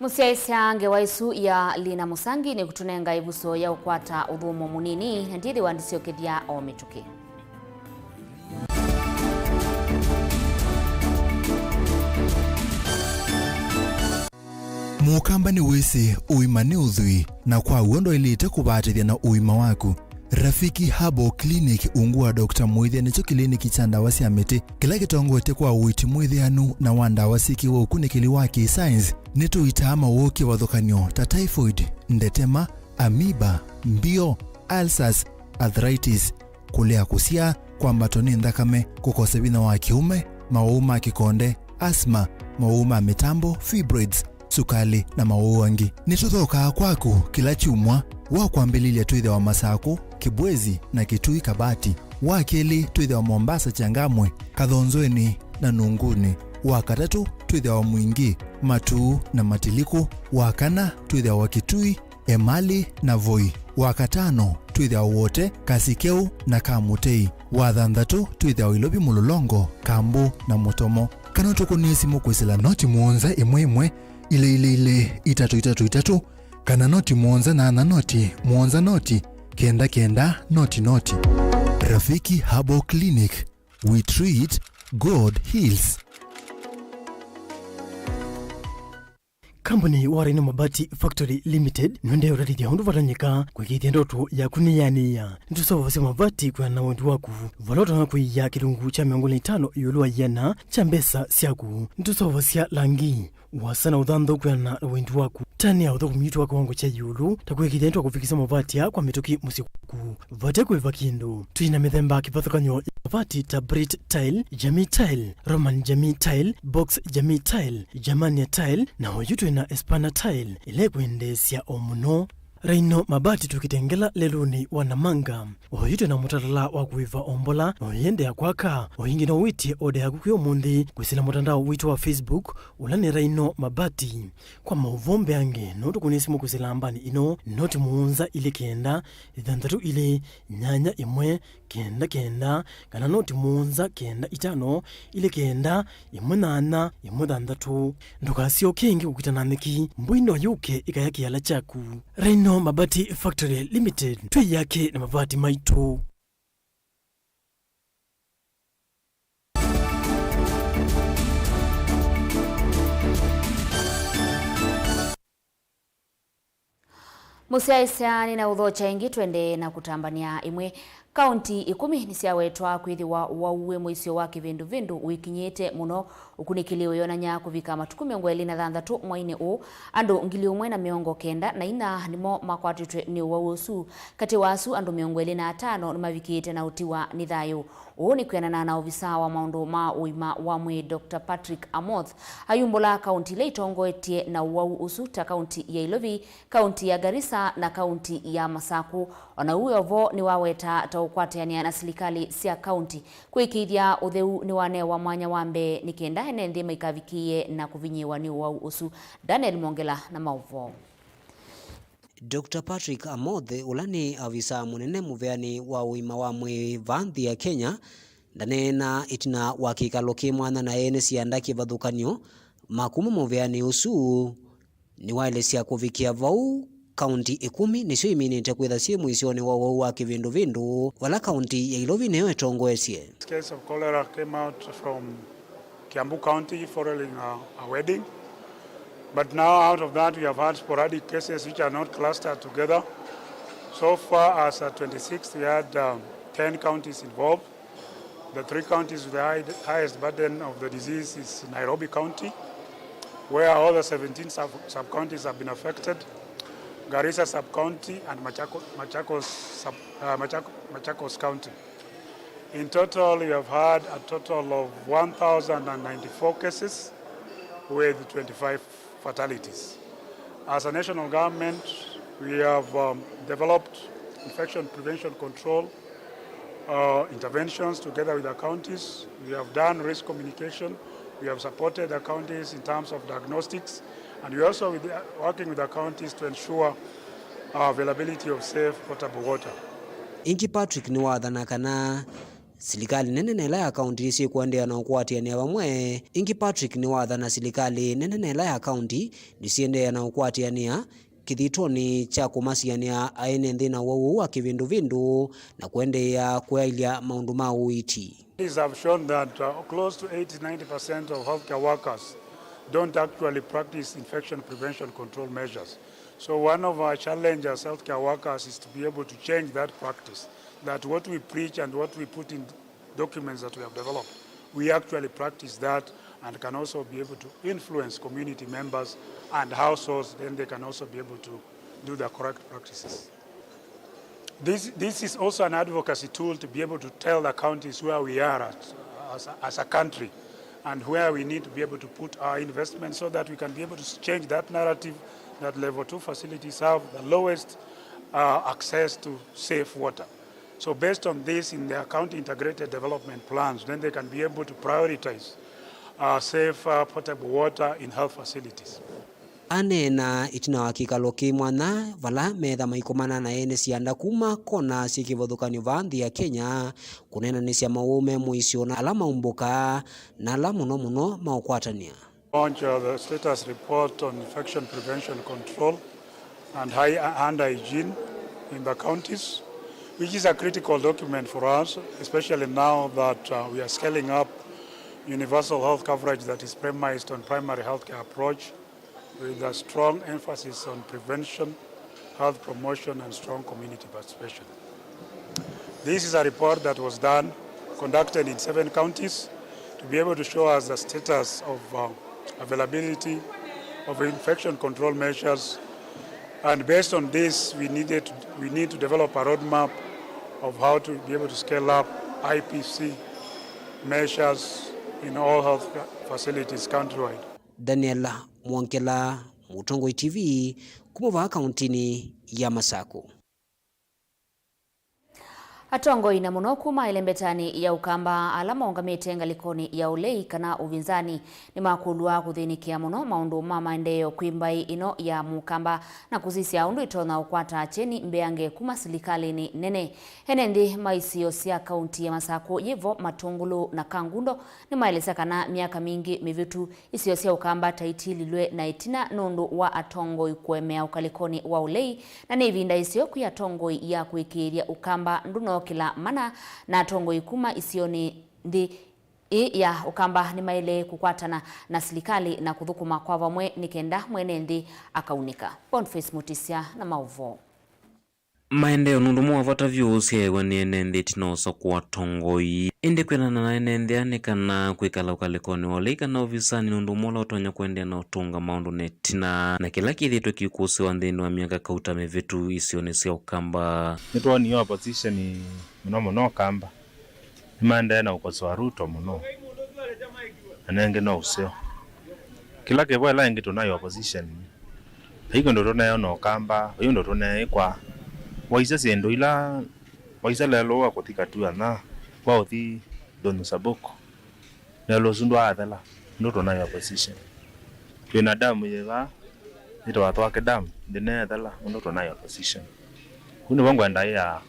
Mũsyaĩĩsya ngewa ĩsu ya Lina Mũsangi nĩkũtũnenga ĩvuso ya ũkwata ũthũmũo mũnini, na ndyĩthĩwa ndĩsyokethya o mĩtũkĩ. Mũkamba nĩwĩsĩ ũima nĩ ũthwii, na kwa w'o ndwaĩlĩte kũvatĩthya na ũima waku. Rafiki Herbal Clinic, ungu wa Doctor Mwĩthĩa, nĩkyo kĩliniki kya ndawa sya mĩtĩ kĩla kĩtongoetye kwa ũiiti mwĩthĩanu na wa ndawa syĩkĩwe ũkunĩkĩli wa kĩ-science. Nĩtũitaa mawũũ kĩvathũkany'o ta typhoid, ndetema, amoeba, mbio, ulcers, arthritis, kũlea kũsyaa, kwambatwa nĩ nthakame, kũkosa vinya wa kĩũme, mawau ma kĩkonde, asthma, mawau ma mĩtambo, fibroids, sukalĩ, na mawau angĩ. Nĩtũthokaa kwaku kĩla kyumwa. Wa kwambĩlĩlya twĩthĩawa Masakũ, Kĩbwezi, na Kitui Kabati. Wa kelĩ twĩthĩawa Mombasa, Changamwe, Kathonzweni, na Nunguni. Wa katatũ twĩthĩawa Mwingi, Matuu, na Matilikũ. Wa kana twĩthĩawa Kitui, Emali, na Voi. Wa katano twĩthĩawa Wote, Kasikeu, na Kamutei. Wa thanthatũ twĩthĩawa Ilovi, Mũlolongo, Kambu, na Mũtomo. Kana ũtũkũnĩe simũ kwĩsĩla noti mũonza ĩmwe ĩmwe, ilĩ ilĩ ilĩ, itatũ itatũ itatũ, kana noti mũonza nyanya noti mũonza noti kenda kenda noti noti. Rafiki Herbal Clinic, we treat, God heals. Kambuni wa Rhino Mabati Factory Limited nũendee ũtethya ũndũ vatonyeka kũĩkĩĩthya ndoto yaku nĩyanĩĩa. Nĩtũseũvasya mavati kwĩana na wendi waku, vala ũtonya kũia kĩlungu kya mĩongo ĩlĩ na itano ĩũlũ wa ĩana kya mbesa syaku. Nĩtũseũvasya langi, ũasa na ũthanthau kwĩana na wendi waku. Tani ya ũthũkũmi witũ wa kĩwango kya ĩũlũ, ta kũĩkĩĩthya nĩtwakũvikĩsya mavati aa kwa mĩtũkĩ mũsyĩ waku vate kũĩva kĩndũ. Twĩ na mĩthemba kĩvathũkany'o ya mavati ta Brit Tile, Jamii Tile, Roman Jamii Tile, Box Jamii Tile, Germania Tile, na oyu twĩ na Espana Tile, ĩla ĩkwendeesya o mũno. Rhino Mabati twĩ Kitengela lelũnĩ wa Namanga. Oyu twĩ na mũtalatala wa kũĩva o mbola, na ũyĩendeea kwaka. O ĩngĩ no wĩtye oda yaku kwĩ ũmũnthĩ kwĩsĩla mũtandao witũ wa Facebook, ũla nĩ Rhino Mabati. Kwa maũvoo mbeange, no ũtũkũnĩe simũ kwĩsĩla nambani ĩno, noti mũonza ilĩ kenda, ĩthanthatũ ilĩ, nyanya ĩmwe, kenda kenda, kana noti mũonza kenda itano, ilĩ kenda, ĩmwe nyanya, ĩmwe thanthatũ. Ndũkasyoke ĩngĩ kũkita na nyeki, mbũi no yũke ĩkaya kĩala kyaku. Rhino Mabati Factory Limited, twĩ yake na mavati maitũ. Mũsyaĩĩsya nĩnaũthokya ĩngĩ, twendee na kũtambany'a ĩmwe. Kaunti ĩkũmi nĩsyawetwa kwĩthĩwa ũwau wĩ mũisyo wa kĩvĩndũvĩndũ wĩkinyĩte mũno. Ũkunĩkĩli ũyonany'a kũvika matukũ mĩongo ĩlĩ na thanthatũ mwainĩ ũũ, andũ ngili ũmwe na mĩongo kenda na inya nĩmo makwatĩtwe nĩ ũwau ũsu. Katĩ wa asu, andũ mĩongo ĩlĩ na atano nĩmavikĩĩte na ũtiwa nĩ thayũ. Ũũ nĩ kwĩanana na ovisa wa maũndũ ma ũima wa mwĩĩ, Doctor Patrick Amoth, ayumbũla kaunti ila itongoetye na ũwau ũsu ta kaunti ya Ilovi, kaunti ya Garissa na kaunti ya Masaku. O na ũu wĩ o vo, nĩwaweta ta ũkwatĩanĩa na silikalĩ sya kaunti kũĩkĩĩthya ũtheu nĩwanewa mwanya wa mbee nĩ kenda ene nthĩ maikavikĩĩe na kũvinyĩĩwa nĩ ũwau ũsu. Daniel Mwongela na maũvoo. Doctor Patrick Amoth, ũla nĩ avisa mũnene mũveanĩ wa ũima wa mwĩĩ vaa nthĩ ya Kenya, ndaneenaa ĩtina wa kĩkalo kĩ mwanya na ene syanda kĩvathũkany'o ma kuma mũveanĩ ũsu. Nĩwaelesya kũvikĩa vau, kaunti ĩkũmi nĩsyo iminĩte kwĩtha syĩ mũisyonĩ wa ũwau wa kĩvĩndũvĩndũ, vala kaunti ya Ilovi nĩyo ĩtongoesye. This case of cholera came out from Kiambu County following a, a wedding. But now out of that, we have had sporadic cases which are not clustered together. So far as at twenty-sixth, we had, um, ten counties involved. The three counties with the high, highest burden of the disease is Nairobi County, where all the seventeen sub, sub-counties have been affected, Garissa sub-county, and Machako-, Machakos sub, uh, Machako-, Machakos County. In total, we have had a total of one thousand and ninety-four cases with twenty-five fatalities. As a national government, we have, um, developed infection prevention control, uh, interventions together with the counties. We have done risk communication. We have supported the counties in terms of diagnostics, and we also with, working with the counties to ensure, uh, availability of safe potable water. Ĩngĩ Patrick nĩwathana kana silikalĩ nene na ĩla ya kaunti nĩsyĩkũendeea na ũkwatĩanĩa vamwe. Ĩngĩ Patrick nĩwathana silikalĩ nene na ĩla ya kaunti nĩsiendeea na ũkwatĩanĩa kĩthitũnĩ kya kũmasianĩa aene nthĩ na ũwau ũũ wa kĩvĩndũvĩndũ na kũendeea kũyaĩlya maũndũ ma ũiiti. Studies have shown that, uh, close to eighty, ninety percent of healthcare workers don't actually practice infection prevention control measures. So one of our challenges as healthcare workers is to be able to change that practice, that what we preach and what we put in documents that we have developed, we actually practice that and can also be able to influence community members and households, then they can also be able to do the correct practices. This, this is also an advocacy tool to be able to tell the counties where we are at, as, a, as a country and where we need to be able to put our investment so that we can be able to change that narrative that level two facilities have the lowest uh, access to safe water. So based on this, in their county integrated development plans, then they can be able to prioritize uh, safe uh, potable water in health facilities. Aneena ĩtina wa kĩkalo kĩ mwanya vala metha maikomana na ene syanda kuma kona syĩ kĩvathũkany'o vaa nthĩ ya Kenya, kũneenanĩsya maũũ me mũisyo na ala maumbũkaa na ala mũno mũno maũkwatany'a. Launch of the status report on infection prevention control and high hand hygiene in the counties, which is a critical document for us, especially now that uh, we are scaling up universal health coverage that is premised on primary healthcare approach with a strong emphasis on prevention, health promotion, and strong community participation. This is a report that was done, conducted in seven counties, to be able to show us the status of uh, availability of infection control measures. And based on this, we needed to, we need to develop a roadmap of how to be able to scale up I P C measures in all health facilities countrywide. Daniel Mwongela, Mũtongoi T V, kuma vaa kauntinĩ ya Masakũ. Atongoi na mũno kuma ĩlembetanĩ ya Ũkamba ala maũngamĩte ngalĩkonĩ ya ũlei kana ũvinzani nĩmakũlw'a kũthĩnĩkĩa mũno maũndũ ma maendeeo kwĩ mbaĩ ĩno ya Mũkamba na kũsisya ũndũ ĩtonya ũkwata kyeni mbeange kuma silikalĩnĩ nene. Ene nthĩ ma isio sya kaunti ya Masakũ yĩvo Matũngũlũ na Kangundo nĩmaelesya kana myaka mingĩ mĩvĩtu isio sya Ũkamba ta itililwe na ĩtina nũndũ wa atongoi kũemea ũkalĩkonĩ wa ũlei, na nĩ ĩvinda ĩseo kwĩ atongoi ya kũĩkĩĩthya Ũkamba ndũnokĩla mana, na atongoi kuma isionĩ nthĩ ĩ ya Ũkamba nĩmaĩle kũkwatana na silikalĩ na kũthũkũma kwa vamwe nĩ kenda mwene nthĩ akaunĩka. Boniface Mutisya na maũvoo. Maendeeo nĩ ũndũ ũmwe wa vata vyũ ũsyaĩwe nĩ ene nthĩ ĩtina wa ũsakũa atongoi. Ĩndĩ kwĩanana na ene nthĩ aa nĩ kana kwĩkala ũkalĩkonĩ wa ũlei kana ovisanĩ nĩ ũndũ ũmwe ũla ũtonya kũendeea na ũtũnga maũndũ na ĩtina, na kĩla kĩthĩĩtwe kĩikũsĩwa nthĩnĩ wa myaka kauta mĩvĩtu isionĩ sya Ũkamba. Nĩtwoonie opposition mũno mũno Ũkamba. Nĩmaendee na ũkosoa Ruto mũno, na nengĩ no ũseo. Kĩla kĩvo ĩla ĩngĩ tũnaĩ opposition, vai kĩndũ tũneona Ũkamba, vai ũndũ tũneĩkwa. Waisya syĩndũ ila, waisya lelũ wa kũthi Katuanya, wa ũthi Ndũnyũ Sabũkũ, lelũ ũsu ndwaathela, ũndũ tũnaĩ opposition. Twĩ na damu yĩ vaa, yĩtawa Thwake Dam, ndĩneethela, ũndũ tũnaĩ opposition. Kũu nĩvo ngwenda ĩa,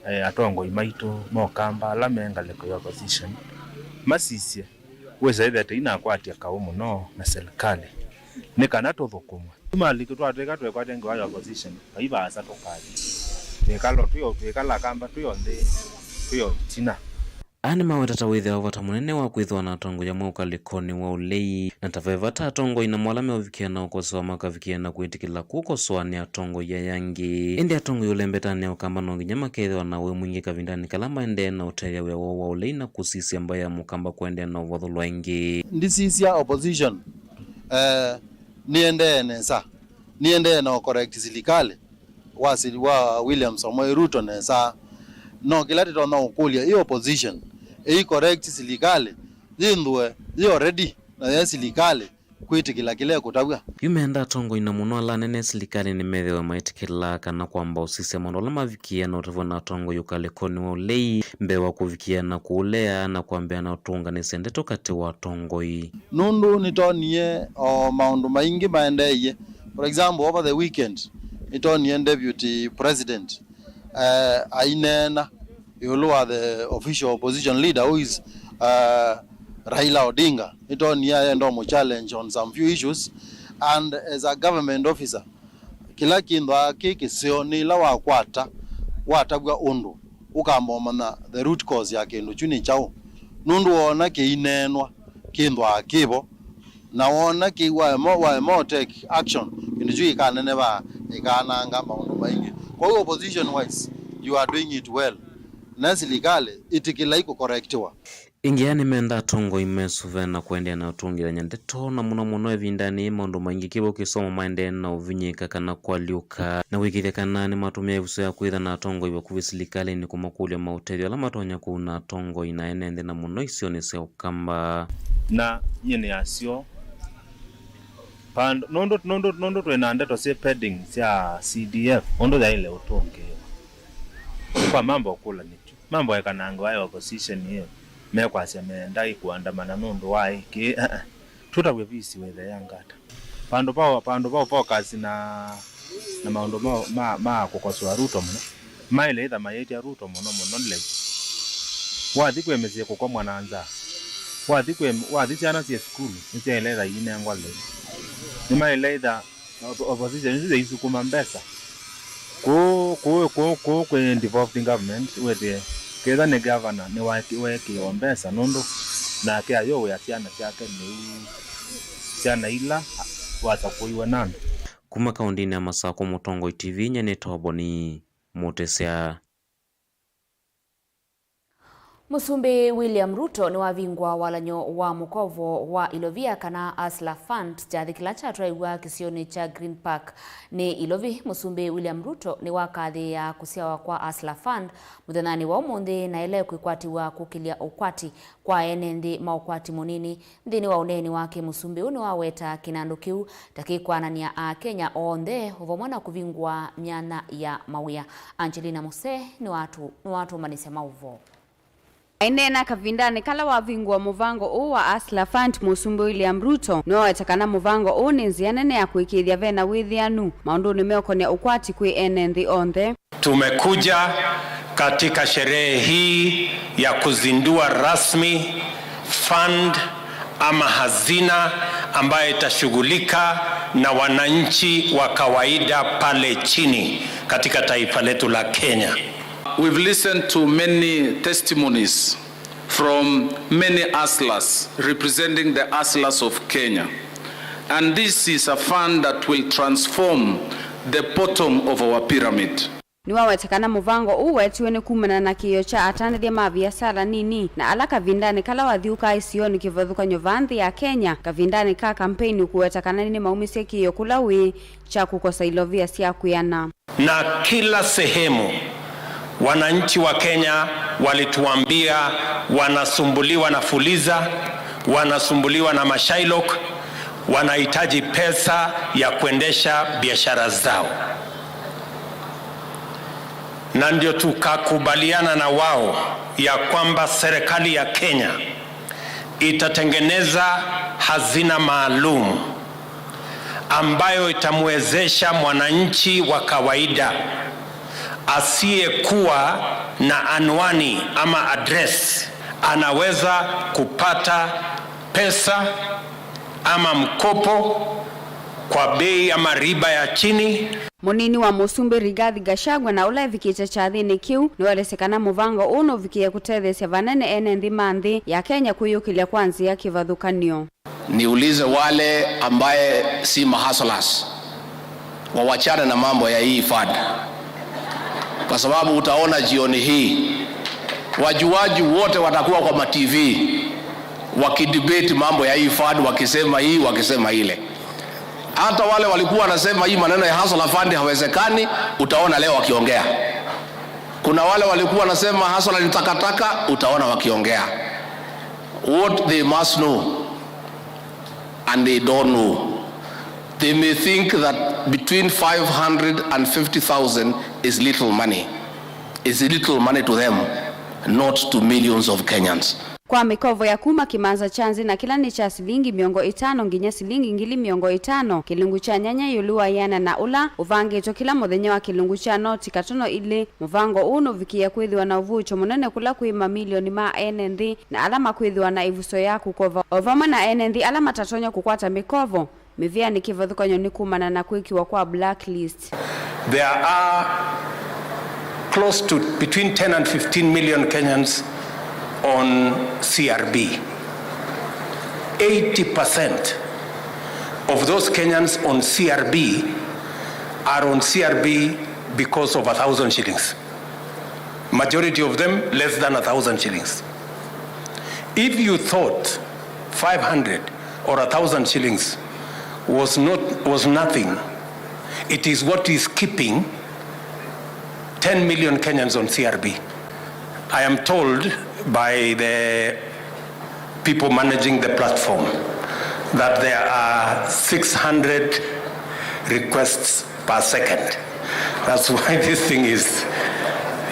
eh, atongoi maitũ ma Ũkamba ala me ngalĩko ya opposition masisye, wĩsa ĩthĩa tũinakwatya kaũ mũno na silikalĩ nĩ kana tũthũkũmwe. Maliki twatwĩka twĩkwatya ngewa ya opposition, vai vaasa tũkathi. Twĩkalo twĩ o, twĩkala Kamba twĩ o nthĩ, twĩ o ĩtina. Aa nĩmaweta ta wĩthĩawa vata mũnene wa kwĩthĩwa na atongoi amwe ũkalĩkonĩ wa ũlei, na ta ve vata atongoi namo ala meũvikĩa na ũkosoa makavikĩa na kwĩtĩkĩla kũkosoa nĩ atongoi aya angĩ. Ĩndĩ atongoi ũlembetanĩ ya Ũkamba no nginya makethĩwa na ũĩ mwingĩ kavindanĩ kala maendee na ũtethya wĩa woo wa ũlei na kũsisya mbaĩ ya Mũkamba kũendeea na ũvathũlwa ĩngĩ. Ndisisya opposition, eh, nĩendee nesa, nĩendee na ũcorrect silikalĩ wa sili-, wa William Samoei Ruto nesa. No kĩla tũtonya ũkũlya ĩ opposition ĩi correct silikalĩ yĩnthũe yĩ already na ye silikalĩ kwĩtĩkĩla kĩla ĩkũtavw'a. Yu menda atongoi na mũno ala anene silikalĩnĩ methĩwe maĩtĩkĩlaa kana kwamba ũsisya maũndũ ala mavikĩe na ũtavw'a na atongoi ũkalĩkonĩ wa ũlei mbee wa kũvikĩa na kũũlea na kwambĩa na ũtũnganĩsya ndeto katĩ wa atongoi. Nũndũ nĩtwonie o maũndũ maingĩ maendeeie. For example, over the weekend, nĩtwonie Deputy President, eh, aineena ĩũlũ wa the official opposition leader, who is, eh, Raila Odinga. Nĩtwonie ayenda ũmũ challenge on some few issues, and as a government officer, kĩla kĩnthwaa kĩ kĩseo nĩ ĩla wakwata, watavw'a ũndũ, ũkamba ũmanya the root cause ya kĩndũ kyu nĩ kyaũ. Nũndũ woona kĩineenwa, kĩnthwaa kĩvo, na woona kĩ-, waema, waema ũ take action, kĩndũ kyu kĩkanenevaa, ĩkaananga maũndũ maingĩ. Kwa hiyo opposition wise, you are doing it well. Na silikalĩ ĩtĩkĩlai kũkorektiwa. Ĩngĩ aya nĩmenda atongoi mesũve na kũendeea na ũtũngĩĩthany'a ndeto, na mũno mũno ĩvindanĩ yĩĩ maũndũ maingĩ kĩvo kĩsomo maendee na ũvinyĩĩka kana kũalyũka, na kũĩkĩĩthya kana nĩmatũmĩa ĩvuso ya kwĩtha na atongoi vakuvĩ silikalĩnĩ kũmakũlya maũtethyo ala matonya kũuna atongoi na ene nthĩ, na mũno isionĩ sya Ũkamba. Na nyie nĩ asyo. Pando, nũndũ, nũndũ, nũndũ twĩ na ndeto syĩ pending sya C D F, ũndũ yaĩle ũtũngĩĩwa. Kwa mambo ũkũlanĩtw'e, mambo ekanangwa ya opposition ĩyo, mekwasya meenda ĩ kũandamana nũndũ wa ĩ kĩĩ, eh, eh. Tũtaw'e visi wĩthea ngata. Vandũ va, vandũ va focus na, na maũndũ ma, ma, ma kũkosoa Ruto mũno, maĩle ĩtha mayĩtya Ruto mũno mũno lĩu. Wathi kwĩ mĩsyĩ kũkomwa na nzaa. Wathi kwĩ, wathi syana syĩ sukulu, nĩsyaĩle ĩtha iinengwa lĩu. Nĩmaĩle ĩtha op-, opposition isu yaisukuma mbesa. Kũũ, kũũ, kũũ, kũũ kwĩ devolved government, wĩthĩe, ketha nĩ gavana, nĩwaeki-, weekĩĩwa mbesa, nũndũ nake ayũwĩa syana syake lĩu, syana ila wasakũiwe na andũ. Kuma kaũndĩnĩ ya Masakũ, Mũtongoi T V, nyie nĩtawa Boni Mũtĩsya. Mũsumbĩ William Ruto nĩwavingũa walany'o wa mũkovo wa Ilovia kana Hustler Fund, kyathĩ kĩla kyatwaiw'a kĩsionĩ kya Green Park nĩ Ilovi. Mũsumbĩ William Ruto nĩwakathĩĩa kũsyawa kwa Hustler Fund mũthenyanĩ wa ũmũnthĩ, na ĩla ĩkwĩkwatĩw'a kũkĩlya ũkwati kwa ene nthĩ ma ũkwati mũnini. Nthĩnĩ wa ũneeni wake, mũsumbĩ ũũ nĩwaweta kĩnandũ kĩu ta kĩkwananĩa Akenya onthe, o vamwe na kũvingũa myanya ya mawĩa. Angelina Muse nĩwatũ-, nĩwatũmbanĩsya maũvoo. Aineena kavindanĩ kala wavingũa mũvango ũũ wa Hustler Fund, mũsumbĩ William Ruto nĩwaweta kana mũvango ũũ nĩ nzĩa nene ya kũĩkĩĩthya vena wĩthĩanu maũndũnĩ meũkonea ũkwati kwĩ ene nthĩ onthe. Tumekuja katika sherehe hii ya kuzindua rasmi fund ama hazina ambayo itashughulika na wananchi wa kawaida pale chini katika taifa letu la Kenya. We've listened to many testimonies from many hustlers representing the hustlers of Kenya. And this is a fund that will transform the bottom of our pyramid. Nĩwaweta kana mũvango ũũ weetiwe nĩ kumana na kĩĩo kya atanĩthya ma viasala nini na ala kavindanĩ kala wathyũũkaa isionĩ kĩvathũkany'o vaa nthĩ ya Kenya kavindanĩ ka kampeini, kũweta kana nĩmaumisye kĩĩo kũla wĩ kya kũkosa ilovia sya kwĩana. Na kila sehemu, wananchi wa Kenya walituambia wanasumbuliwa na fuliza, wanasumbuliwa na mashylock, wanahitaji pesa ya kuendesha biashara zao. Na ndio tukakubaliana na wao ya kwamba serikali ya Kenya itatengeneza hazina maalum ambayo itamwezesha mwananchi wa kawaida asiyekuwa na anwani ama address anaweza kupata pesa ama mkopo kwa bei ama riba ya chini. Mũnini wa mũsumbĩ Rigathi Gachagua, na ũla evikĩte kyathĩnĩ kĩu, nĩwaelesya kana mũvango ũũ nũvikĩe kũtetheesya vanene ene nthĩ ma nthĩ ya Kenya kwĩyũkĩlya kwa nzĩa kĩvathũkany'o. Niulize wale ambaye si mahustlers, wawachane na mambo ya hii fund, kwa sababu utaona jioni hii wajuaji wote watakuwa kwa ma T V wakidebate mambo ya hii fund, wakisema hii, wakisema ile. Hata wale walikuwa wanasema hii maneno ya Hustler Fund hawezekani, utaona leo wakiongea. Kuna wale walikuwa wanasema Hustler ni takataka, utaona wakiongea. What they must know, and they don't know, they may think that between five hundred and fifty thousand is little money. It's little money to them, not to millions of Kenyans. Kwa mĩkovo ya kuma kĩmanza kya nzĩ na kĩla nĩ kya silingi mĩongo ĩtano nginya silingi ngili mĩongo ĩtano, kĩlungu kya nyanya ĩũlũ wa ĩana na ũla ũvangĩtwe kĩla mũthenya wa kĩlungu kya noti katono ilĩ, mũvango ũũ nũvikĩe kwĩthĩwa na ũvuũkyo mũnene kũla kwĩ mamilioni ma ene nthĩ na ala makwĩthĩwa na ĩvuso ya kũkova, o vamwe na ene nthĩ ala matatonya kũkwata mĩkovo mĩvĩanĩ kĩvathũkany'o nĩ kumana na kwĩkiwa kwa blacklist. There are close to between ten and fifteen million Kenyans on C R B. Eighty percent of those Kenyans on C R B are on C R B because of a thousand shillings. Majority of them less than a thousand shillings. If you thought five hundred or a thousand shillings was not, was nothing, it is what is keeping ten million Kenyans on C R B. I am told by the people managing the platform that there are six hundred requests per second. That's why this thing is,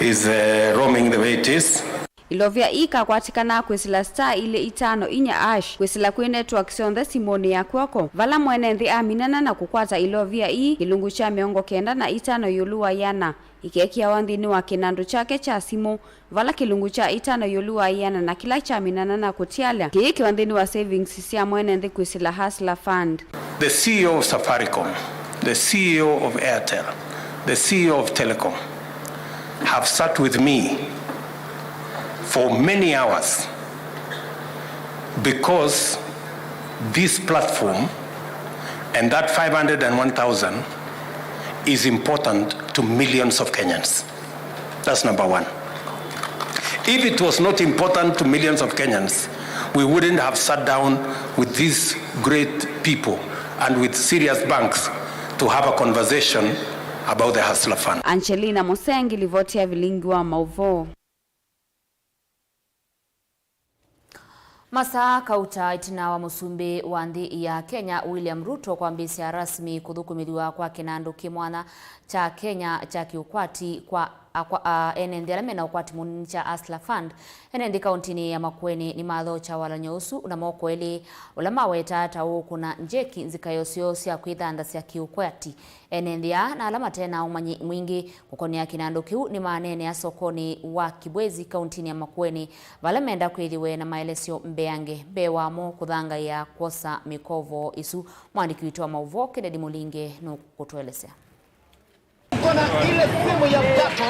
is, uh, roaming the way it is. Ilovia ii ikakwatĩkana kwĩsĩla star ilĩ itano inya hash kwĩsĩla kwĩ network syonthe simũnĩ ya kw'oko. Vala mwene nthĩ aminana na kũkwata ilovia ii, kĩlungu kya mĩongo kenda na itano ĩũlũ wa ĩana ikeekĩawa nthĩnĩ wa kĩnandũ kyake kya simũ, vala kĩlungu kya itano ĩũlũ wa ĩana na kĩla kyaminana na kũtialya kĩĩkĩwa nthĩnĩ wa savings sya mwene nthĩ kwĩsĩla Hustler Fund. The C E O of Safaricom, the C E O of Airtel, the C E O of Telecom have sat with me for many hours because this platform and that five hundred and one thousand is important to millions of Kenyans. That's number one. If it was not important to millions of Kenyans, we wouldn't have sat down with these great people and with serious banks to have a conversation about the Hustler Fund. Angelina Musengi, livoti ya Vilingi wa Mauvoo. Masaa kauta ĩtina wa mũsumbĩ wa nthĩ ya Kenya, William Ruto, kwambĩĩsya rasmi kũthũkũmĩthw'a kwa kĩnandũ kĩ mwanya kya Kenya kya kĩũkwati kwa akwa-, a, ene nthĩ ala mena ũkwati mũnini kya Hustler Fund, ene nthĩ kauntinĩ ya Makueni nĩmathokya walany'o ũsu na moko elĩ, ũla maweta ta ũũkũna njeki nzikayo syoo sya kwĩthanthasya kĩũkwati. Ene nthĩ aa na ala mate na ũmanyi mwingĩ kũkonea kĩnandũ kĩu nĩmaneenea sokonĩ wa Kibwezi, kauntinĩ ya Makueni, vala menda kwĩthĩwe na maelesyo mbeange mbee wamo kũthangaĩa kwosa mĩkovo ĩsu. Mwandĩki witũ wa maũvoo Kennedy Mũlinge nũkũtũelesya.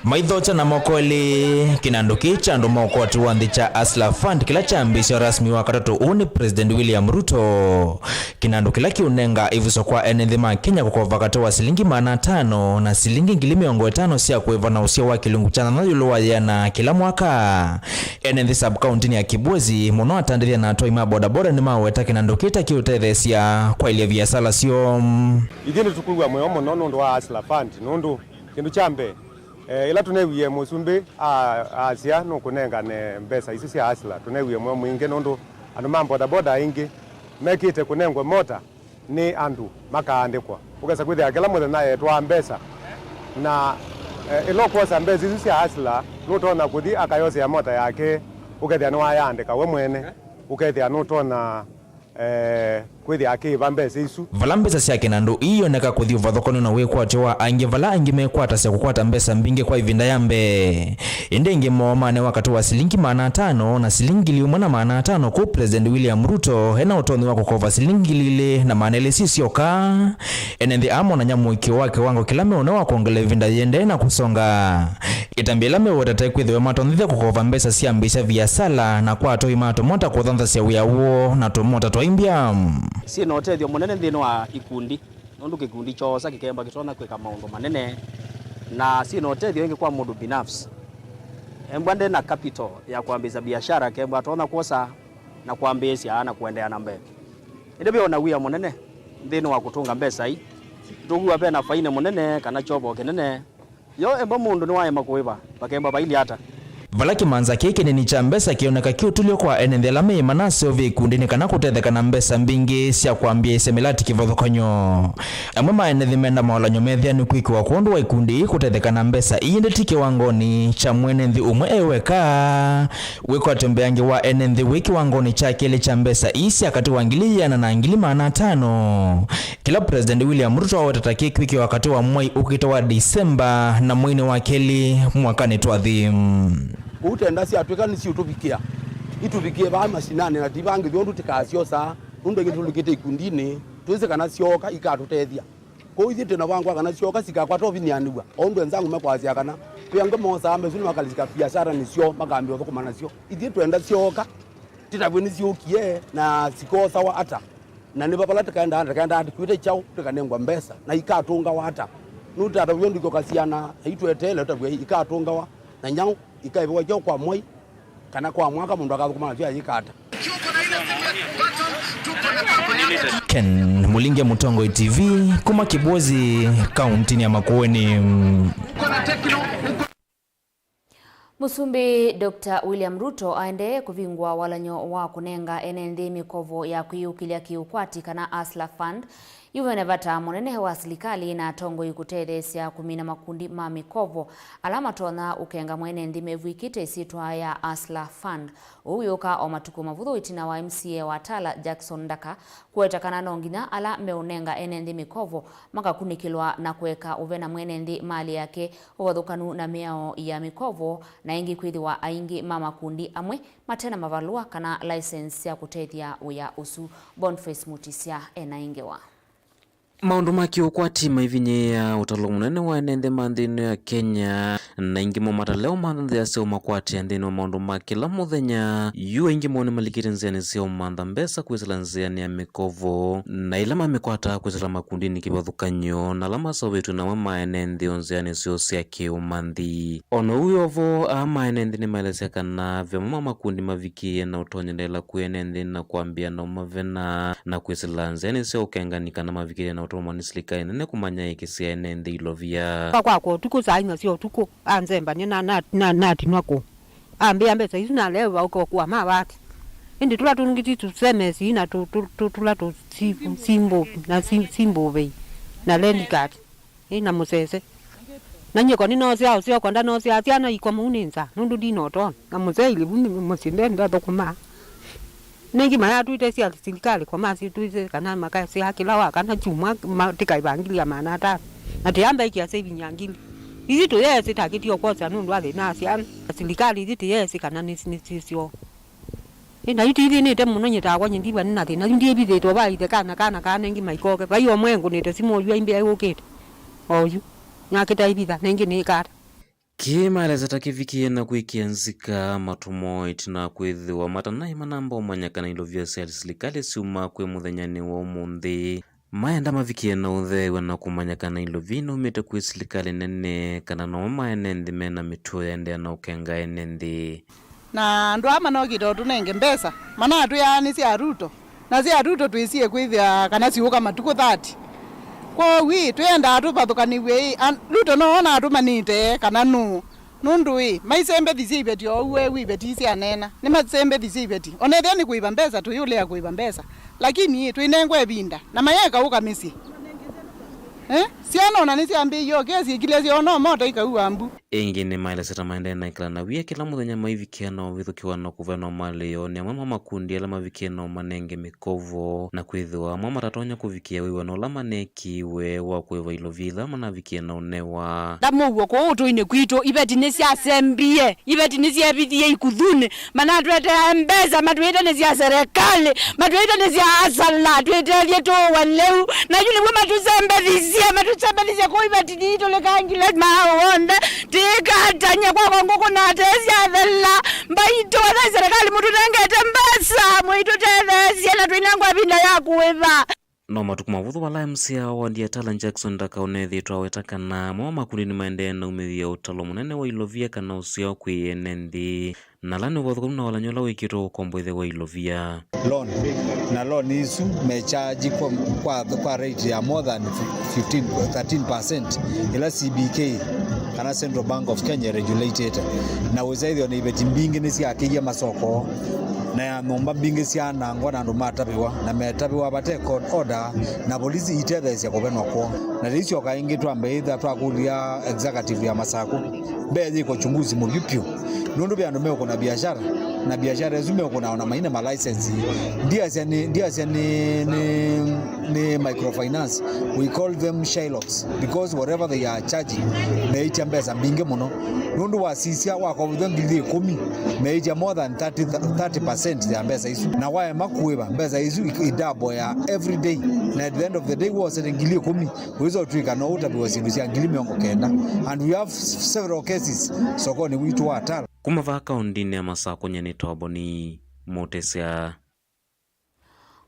Maithokya na moko elĩ kĩnandũ kĩĩ kya andũ ma ũkwati wa nthĩ kya Hustler Fund, kĩla kyambĩĩsya rasmi wa katatũ ũũ nĩ President William Ruto. Kĩnandũ kĩla kĩũnenga ĩvuso kwa ene nthĩ ma Kenya kũkova katĩ wa silingi maana atano na silingi ngili mĩongo ĩtano sya kũĩva na ũseo wa kĩlungu kya nyanya ĩũlũ wa yĩana kĩla mwaka. Ene nthĩ sub-county-nĩ ya Kibwezi, mũno atandĩthya na atwai ma bodaboda, nĩmaweta kĩnandũ kĩĩ ta kĩũtetheesya kwaĩlya viasala syoo. Ithyĩ nĩtũkwĩw'a mũyo mũno nũndũ wa Hustler Fund, nũndũ kĩndũ kya mbee, eh, ĩla tũneewie mũsumbĩ a-, asya nũkũnengane mbesa isu sya Hustler, tũneewie mũyo mwingĩ nũndũ andũ ma bodaboda aingĩ mekĩte kũnengwe mota nĩ andũ makaandĩkwa. Ũkesa kwĩthĩa kĩla mũthenya etwaa mbesa, na, eh, ĩla ũkwosa mbesa isu sya Hustler, nũtonya kũthi akayosea mota yake, ũkethĩa nĩwayaandĩka we mwene, ũkethĩa nũtonya, eh, kwĩthĩa akĩĩva mbesa isu. Vala mbesa sya kĩnandũ ii ioneka kũthi ũvathũkany'o na wĩkwatyo wa angĩ, vala angĩ mekwatasya kũkwata mbesa mbingĩ kwa ĩvinda ya mbee. Ĩndĩ ĩngĩ moo manewa katĩ wa silingi maana atano na silingi ngili ĩmwe na maana atano, kũu President William Ruto ena ũtonyi wa kũkova silingi ngili ilĩ na maana elĩ syĩ syoka. Ene nthĩ aa monany'a mũĩkĩĩo wa kĩwango kĩla meũnenwa wa kwongela ĩvinda yĩendee na kũsonga. Ĩtambya ĩla meweta ta ĩkwĩthĩwe matonyethya kũkova mbesa syambĩĩsya viasala na kwa atwai ma tũmota kũthanthasya wĩa woo na tũmota twa imbya. Syĩ na ũtethyo mũnene nthĩnĩ wa ikundi. Nũndũ kĩkundi kyoosa kĩkemba kĩtonya kwĩka maũndũ manene, na syĩ na ũtethyo ĩngĩ kwa mũndũ binafsi. Embwa nde na capital ya kwambĩĩsya biashara, kemba atonya kwosa na kwambĩĩsya na kũendeea na mbee. Ĩndĩ ve o na wia mũnene nthĩnĩ wa kũtũnga mbesa ii. Nĩtũkwĩw'a ve na fainĩ mũnene kana kyovoo kĩnene. Yo embwa mũndũ nĩwaema kũĩva, vakemba vailyĩ ata? Vala kĩmanza kĩĩ kĩnini kya mbesa kĩoneka kĩũtulyo kwa ene nthĩ ala meĩ manaseo ve ikundinĩ kana kũtetheka na mbesa mbingĩ sya kwambĩĩsya mĩlati kĩvathũkany'o. Amwe ma ene nthĩ menda maolanyo methĩa nĩ kwĩkĩwa kwondũ wa ikundi ii kũtetheka na mbesa ii, ĩndĩ ti kĩwangonĩ kya mwene nthĩ ũmwe e weka. Wĩkwatyo mbeange wa ene nthĩ wĩ kĩwangonĩ kya kelĩ kya mbesa ii sya katĩ wa ngili ĩana na ngili maana atano. Kĩla President William Ruto aweta ta kĩkwĩkĩwa katĩ wa mwai ũkĩte wa Disemba na mweinĩ wa kelĩ mwakanĩ twathi. Ũu tenda syatwĩka nĩsiũtũvikĩa, itũvikĩe vaa masinanĩ na ti vangĩ vyondũ tĩkasyosaa, nũndũ ĩngĩ tũlũkĩte ikundinĩ, twĩsĩ kana syooka ikatũtethya. Kwoou ithyĩ twĩ na vangu wa kana syooka sikakwata ũvinyĩanĩw'a, o ũndũ enzangu mekwasya kana ve angĩ moosaa mbesa isu na makalika viasara nĩsyo makambĩĩa ũthũkũma nasyo. Ithyĩ twenda syooka, tĩtavw'e nĩsyũkie na sikoosawa ata. Na nĩ va vala tũkaendaa, tũkaendaa tũkwĩte kyaũ, tũkanengwa mbesa, na ikatũngawa ata? Nũtatavw'a ndũkyoka syana aitũ eteele ũtavw'a ikatũngawa na nyaũ ikaĩvawa kyaũ kwa mwei kana kwa mwaka mũndũ akathũkũma nasyo ayĩkata. Ken Mulinge, Mũtongoi T V, kuma Kĩbwezi, kauntinĩ ya Makueni. Mũsumbĩ Doctor William Ruto aendee kũvingũa walany'o wa kũnenga ene nthĩ mĩkovo ya kwĩyũkĩlya kĩũkwati kana Hustler Fund, yuvene vata mũnene wa silikalĩ na atongoi kũtetheesya kũmina makundi ma mĩkovo ala matonya ũkenga mwene nthĩ mevw'ĩkĩte ĩsyĩtwa ya Hustler Fund. Ũu wĩũka o matukũ mavũthũ ĩtina wa M C A wa Tala Jackson Ndaka kũweta kana no nginya ala meũnenga ene nthĩ mĩkovo makakunĩkĩlwa na kũeka ũvena mwene nthĩ malĩ yake ũvathũkanu na mĩao ya mĩkovo, na ĩngĩ kwĩthĩwa aingĩ ma makundi amwe mate na mavalũa kana license sya kũtethya wĩa ũsu. Boniface Mutisya ena ĩngĩ wa. Maũndũ ma kĩũkwati maivinyĩĩa ũtalo mũnene wa ene nthĩ ma nthĩnĩ ya Kenya, na aingĩ mo matalea ũmantha nzĩa sya ũmakwatĩa nthĩnĩ wa maũndũ ma kĩla mũthenya. Yu aingĩ moo nĩmalikĩte nzĩanĩ sya ũmantha mbesa kwĩsĩla nzĩanĩ ya mĩkovo, na ĩla mamĩkwataa kwĩsĩla makundinĩ kĩvathũkany'o na ala maseũvĩtw'e na amwe ma ene nthĩ o nzĩanĩ syoo sya kĩũmanthi. O na ũu wĩ o vo, aa ma ene nthĩ nĩmaelesya kana ve amwe ma makundi mavikĩĩe na ũtonyelela kwĩ ene nthĩ na kwambĩĩa na ũmavena na kwĩsĩla nzĩanĩ sya ũkengani kana mavikĩĩe na ũtũmwa nĩ silikalĩ nene kũmanya ĩkĩsya ene nthĩ ilovia. Kwa kwakwa ũtukũ saa inya sya ũtukũ, anzembany'a na, na, na, natinwa kũũ. Ambĩa mbesa isu nalewa ũkokua mavati. Ĩndĩ tũla tũngĩ ti tũsemesi na tũ-, tũ-, tũ-, tũla tũ-, si-, simbo-, na si-, simbũvei na lendi kati. Ĩ na mũsese. Na nyie ko nĩnoosea ũseo ko ndanoosea syana ikoma ũu nĩ nza, nũndũ ndinotona. Na mũsee ilĩvu nĩ mũsyĩ nde ndathũkũmaa. Nengĩ mayatwĩte sya silikalĩ ko masitwĩte kana makasya kĩla wa kana kyumwa ma-, tĩkaĩvangĩlya maana atano. Na tĩamba ĩkĩa saving ya ngili. Ithi tũyeesĩ takĩtio kwosya nũndũ wa thĩna wa syana. Silikalĩ ithi tĩyeesĩ kana nĩ, nĩ syĩsyo. Ĩ, na yu tithĩnĩte mũno nyie takwa, nyie ndiva nĩ na thĩna. Yu ndiĩvithĩtwe va ithe kana, kana, kana nengĩ maikoke. Vai o mwe ngũnĩte simũ oyu aimbĩa yũkĩte. Oyu. Nakĩta ivitha, nengĩ nĩkata. Kĩĩ maelesya ta kĩvikĩe na kwĩkĩa nzika matũ moo ĩtina wa kwĩthĩwa matanaĩ manamba ũmanya kana ilovia sya silikalĩ syuma kwĩ mũthenyanĩ wa ũmũnthĩ. Maenda mavikĩe na ũtheew'a na kũmanya kana ilovia inaumĩte kwĩ silikalĩ nene, kana no mo ma ene nthĩ me na mĩtuo yaendeea na ũkenga ene nthĩ. Na andũ aa manokĩte ũtũnenge mbesa, manatwĩaa nĩ sya Ruto, na sya Ruto twĩsie kwĩthĩa kana siũka matukũ thirty. Kwoou ĩ, twĩendaa tũvathũkanĩw'e ĩ, an-, Ruto no ona atũmanĩte kana nũũ? Nũndũ ĩ, maisembethisye iveti o ũu ewu iveti isyaneena. Nĩmasembethisye iveti. O na ethĩwa nĩ kũĩva mbesa, tũyũlea kũĩva mbesa. Lakini ĩ, twĩnengwa ĩvinda, na mayeka ũka mĩsyĩ. Eh? Syana ona nĩsyambĩĩie o kesi ĩkilesya o no mota ikaua mbu. Ĩngĩ nĩmaelesya ta maendee na ĩkala na wia kĩla mũthenya maivikĩa na ũvithũkĩwa na kũvenwa malĩo nĩ amwe ma makundi ala mavikĩe na ũmanenge mĩkovo, na kwĩthĩwa amwe matatonya kũvikĩa wĩw'ano ũla maneekiwe wa kũĩva ilovia ila manavikĩe na ũnewa. Ndamũw'o kũũ ũtũinĩ kwitũ, iveti nĩsyasembie, iveti nĩsyevithie ikuthunĩ, manatwetea mbesa, matwĩĩte nĩ sya serikali, matwĩĩte nĩ sya asala, twĩtethye tũũwe lĩu. Na yu nĩw'o matũsembethisye, matũsembethisye kũu iveti nĩitũlĩkangile maũ onthe, tĩkatany'a kwakwa ngũkũ na tee syathela. Mbaitũ, athai serikali mũtũnengete mbesa, mũitũtetheesye na twĩnengwa ĩvinda ya kũĩva. No matukũ mavũthũ vala M C A wa wandi ya Tala Jackson Ndaka ũneethĩĩtwe aweta kana amwe ma makundi nĩmaendee na umĩthya ũtalo mũnene wa ilovia kana ũseo kwĩ ene nthĩ, na ala nĩ ũvathũkanu na walany'o ũla wĩkĩtwe ũkomboithya wa ilovia. Loan, na loan isu me charge kwa, kwa, kwa rate ya more than fifteen, thirteen percent, ĩla C B K kana Central Bank of Kenya regulatĩte. Na wĩsaĩthĩwa na iveti mbingĩ nĩsyakĩie masoko, na ya nyũmba mbingĩ syanangwa na andũ matavĩwa, na metavĩwa vate court order, na volisi itetheesya kũvenwa kwoo. Na tũisyoka ĩngĩ twambe ĩtha twakũlya executive ya Masakũ, mbee yĩko uchunguzi mũvyũ vyũ, nũndũ ve andũ meũkũna biashara, na biashara isu meũkũna ona maina ma license. Ndiasya nĩ, ndiasya nĩ, nĩ, nĩ microfinance. We call them Shylocks, because whatever they are charging, meĩtya mbesa mbingĩ mũno. Nũndũ wasisya wakovethwa ngili ĩkũmi, meĩtya more than thirty, thirty percent ya mbesa isu. Na waema kũĩva, mbesa isu i-, i double ya every day. Na at the end of the day, wosete ngili ĩkũmi, wĩsa ũtw'ĩka no ũtavĩwe syĩndũ sya ngili mĩongo kenda. And we have several cases sokonĩ witũ wa Tala. Kuma vaa kaũndĩnĩ ya Masakũ, nyie nĩtawa Boni Mũtĩsya.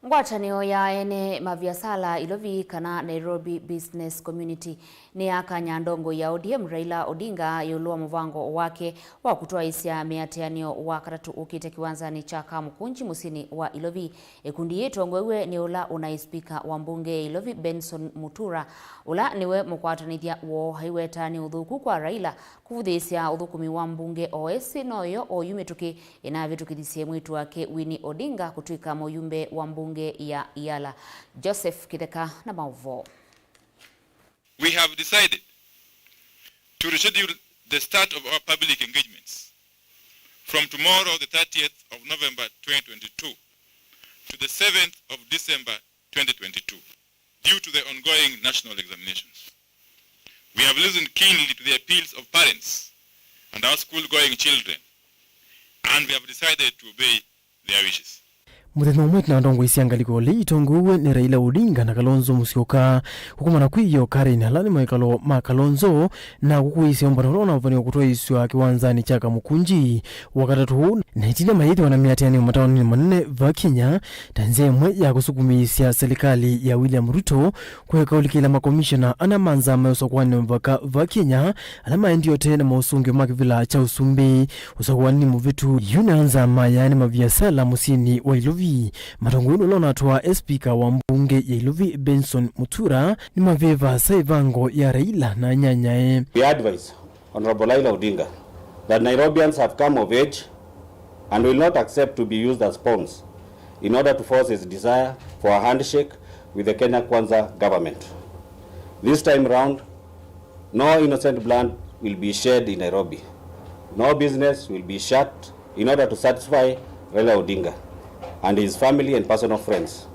Ngwatanĩo ya ene maviasala Ilovi kana Nairobi Business Community nĩyakanya ndongoi ya O D M Raila Odinga ĩũlũ wa mũvango wake wa kũtwaĩĩsya mĩatĩanĩo wa katatũ ũkĩte kĩwanzanĩ kya Kamukunji mũsyĩnĩ wa Ilovi. Ĩkundi yĩĩ ĩtongoew'e nĩ ũla ũnaĩ spika wa mbunge ya Ilovi Benson Mutura, ũla nĩwe mũkwatanĩthya woo, aiweta nĩ ũthũku kwa Raila kũvũthĩĩsya ũthũkũmi wa mbunge o ĩsĩ noyo oyu mĩtũkĩ ĩnavĩtũkĩthisye mwĩĩtu wake Winnie Odinga kũtw'ĩka mũyumbe wa mbunge ya Iala. Joseph Kĩtheka na maũvoo. We have decided to reschedule the start of our public engagements from tomorrow, the thirtieth of November twenty twenty-two, to the seventh of December twenty twenty-two, due to the ongoing national examinations. We have listened keenly to the appeals of parents and our school-going children, and we have decided to obey their wishes. Mũthenya ũmwe ĩtina wa ndongoi sya ngalĩko ĩla itongoew'e nĩ Raila Odinga na Kalonzo Musyoka kũkomana kwĩ ĩyoo Karen, ala nĩ maĩkalo ma Kalonzo, na kũkũĩĩsya ũmbano ũla ũnavany'a kũtwaĩĩsw'a kĩwanzanĩ kya Kamukunji Wakatatũ ũũ, na ĩtina mayĩthĩwa na mĩatĩanĩo mataonĩ manene va Kenya ta nzĩa ĩmwe ya kũsukumĩĩsya silikalĩ ya William Ruto kũeka ũlikĩla makomishona ana ma nzama ya ũsakũanĩ mĩvaka va Kenya, ala maendie ũtee na maũsũngĩo ma kĩvĩla kya ũsumbĩ. Ũsakũanĩ mũvĩtu, yu nĩ nzama ya ene maviasala mũsyĩnĩ wa Ilovi. Matongoi ũla ũnatwaa e spika wa mbunge ya Ilovi Benson Mutura nĩmavĩe vaasa ĩvango ya Raila na anyanyae. We advise Honorable Raila Odinga that Nairobians have come of age and will not accept to be used as pawns in order to force his desire for a handshake with the Kenya Kwanza government. This time round, no innocent blood will be shed in Nairobi. No business will be shut in order to satisfy Raila Odinga and his family and personal friends.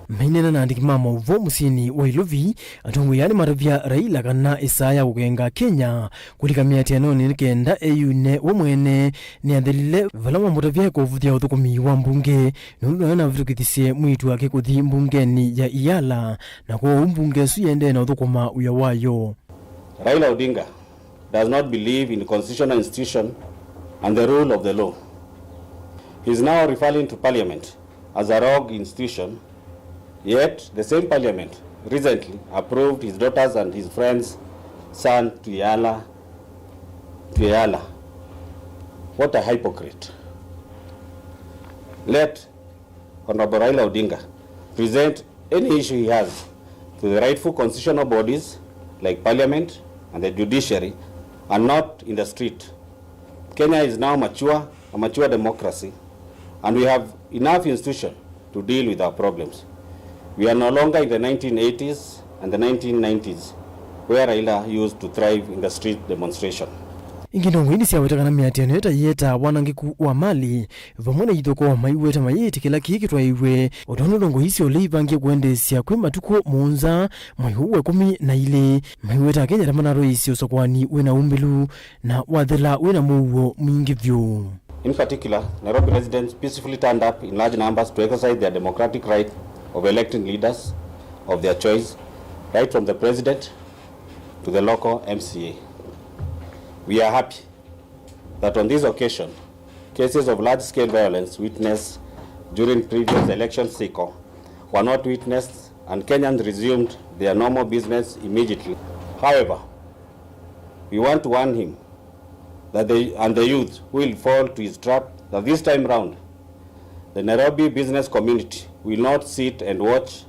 Maineena na andĩki ma maũvoo mũsyĩnĩ wa Ilovi, atongoi aa nĩmatavya Raila kana ĩsaa ya kũkenga Kenya kũlika mĩatĩanonĩ nĩ kenda eyune we mwene nĩathelile vala mamũtavya ekũvũthya ũthũkũmi wa mbunge, nũndũ noyo navĩtũkĩthisye mwĩĩtu wake kũthi mbungenĩ ya Iala, na kwoou mbunge ĩsu yĩendee na ũthũkũma wĩa wayo. Raila Odinga does not believe in constitutional institution and the rule of the law. He is now referring to parliament as a rogue institution, yet the same parliament recently approved his daughter's and his friend's son to Yala, to Yala. What a hypocrite. Let Honorable Raila Odinga present any issue he has to the rightful constitutional bodies like parliament and the judiciary and not in the street. Kenya is now mature, a mature democracy, and we have enough institution to deal with our problems. We are no longer in the nineteen eighties and the nineteen nineties where Raila used to thrive in the street demonstration. Ĩngĩ ndongoi nĩsyaweta kana mĩatĩanĩo ĩta yĩetaa wanangĩku wa malĩ vamwe na ithokoo maiweta mayĩtĩkĩla kĩĩ kĩtwaĩwe, o tondũ ndongoi isu ũla ivangie kũendeesya kwĩ matukũ mũonza mwai ũũ wa ĩkũmi na ilĩ, maiweta Akenya ta manatwaĩĩsye ũsakũani wĩna ũmbĩlu na wathela wĩna mũuo mwingĩ vyũ. In particular, Nairobi residents peacefully turned up in large numbers to exercise their democratic right of electing leaders of their choice, right from the president to the local M C A. We are happy that on this occasion, cases of large-scale violence witnessed during previous election cycle were not witnessed and Kenyans resumed their normal business immediately. However, we want to warn him that they, and the youth who will fall to his trap that this time round, the Nairobi business community will not sit and watch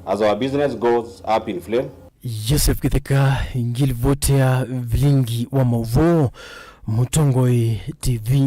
as our business goes up in flame. Joseph Kĩtheka, ngilivoti ya vilingi wa maũvoo, Mũtongoi T V.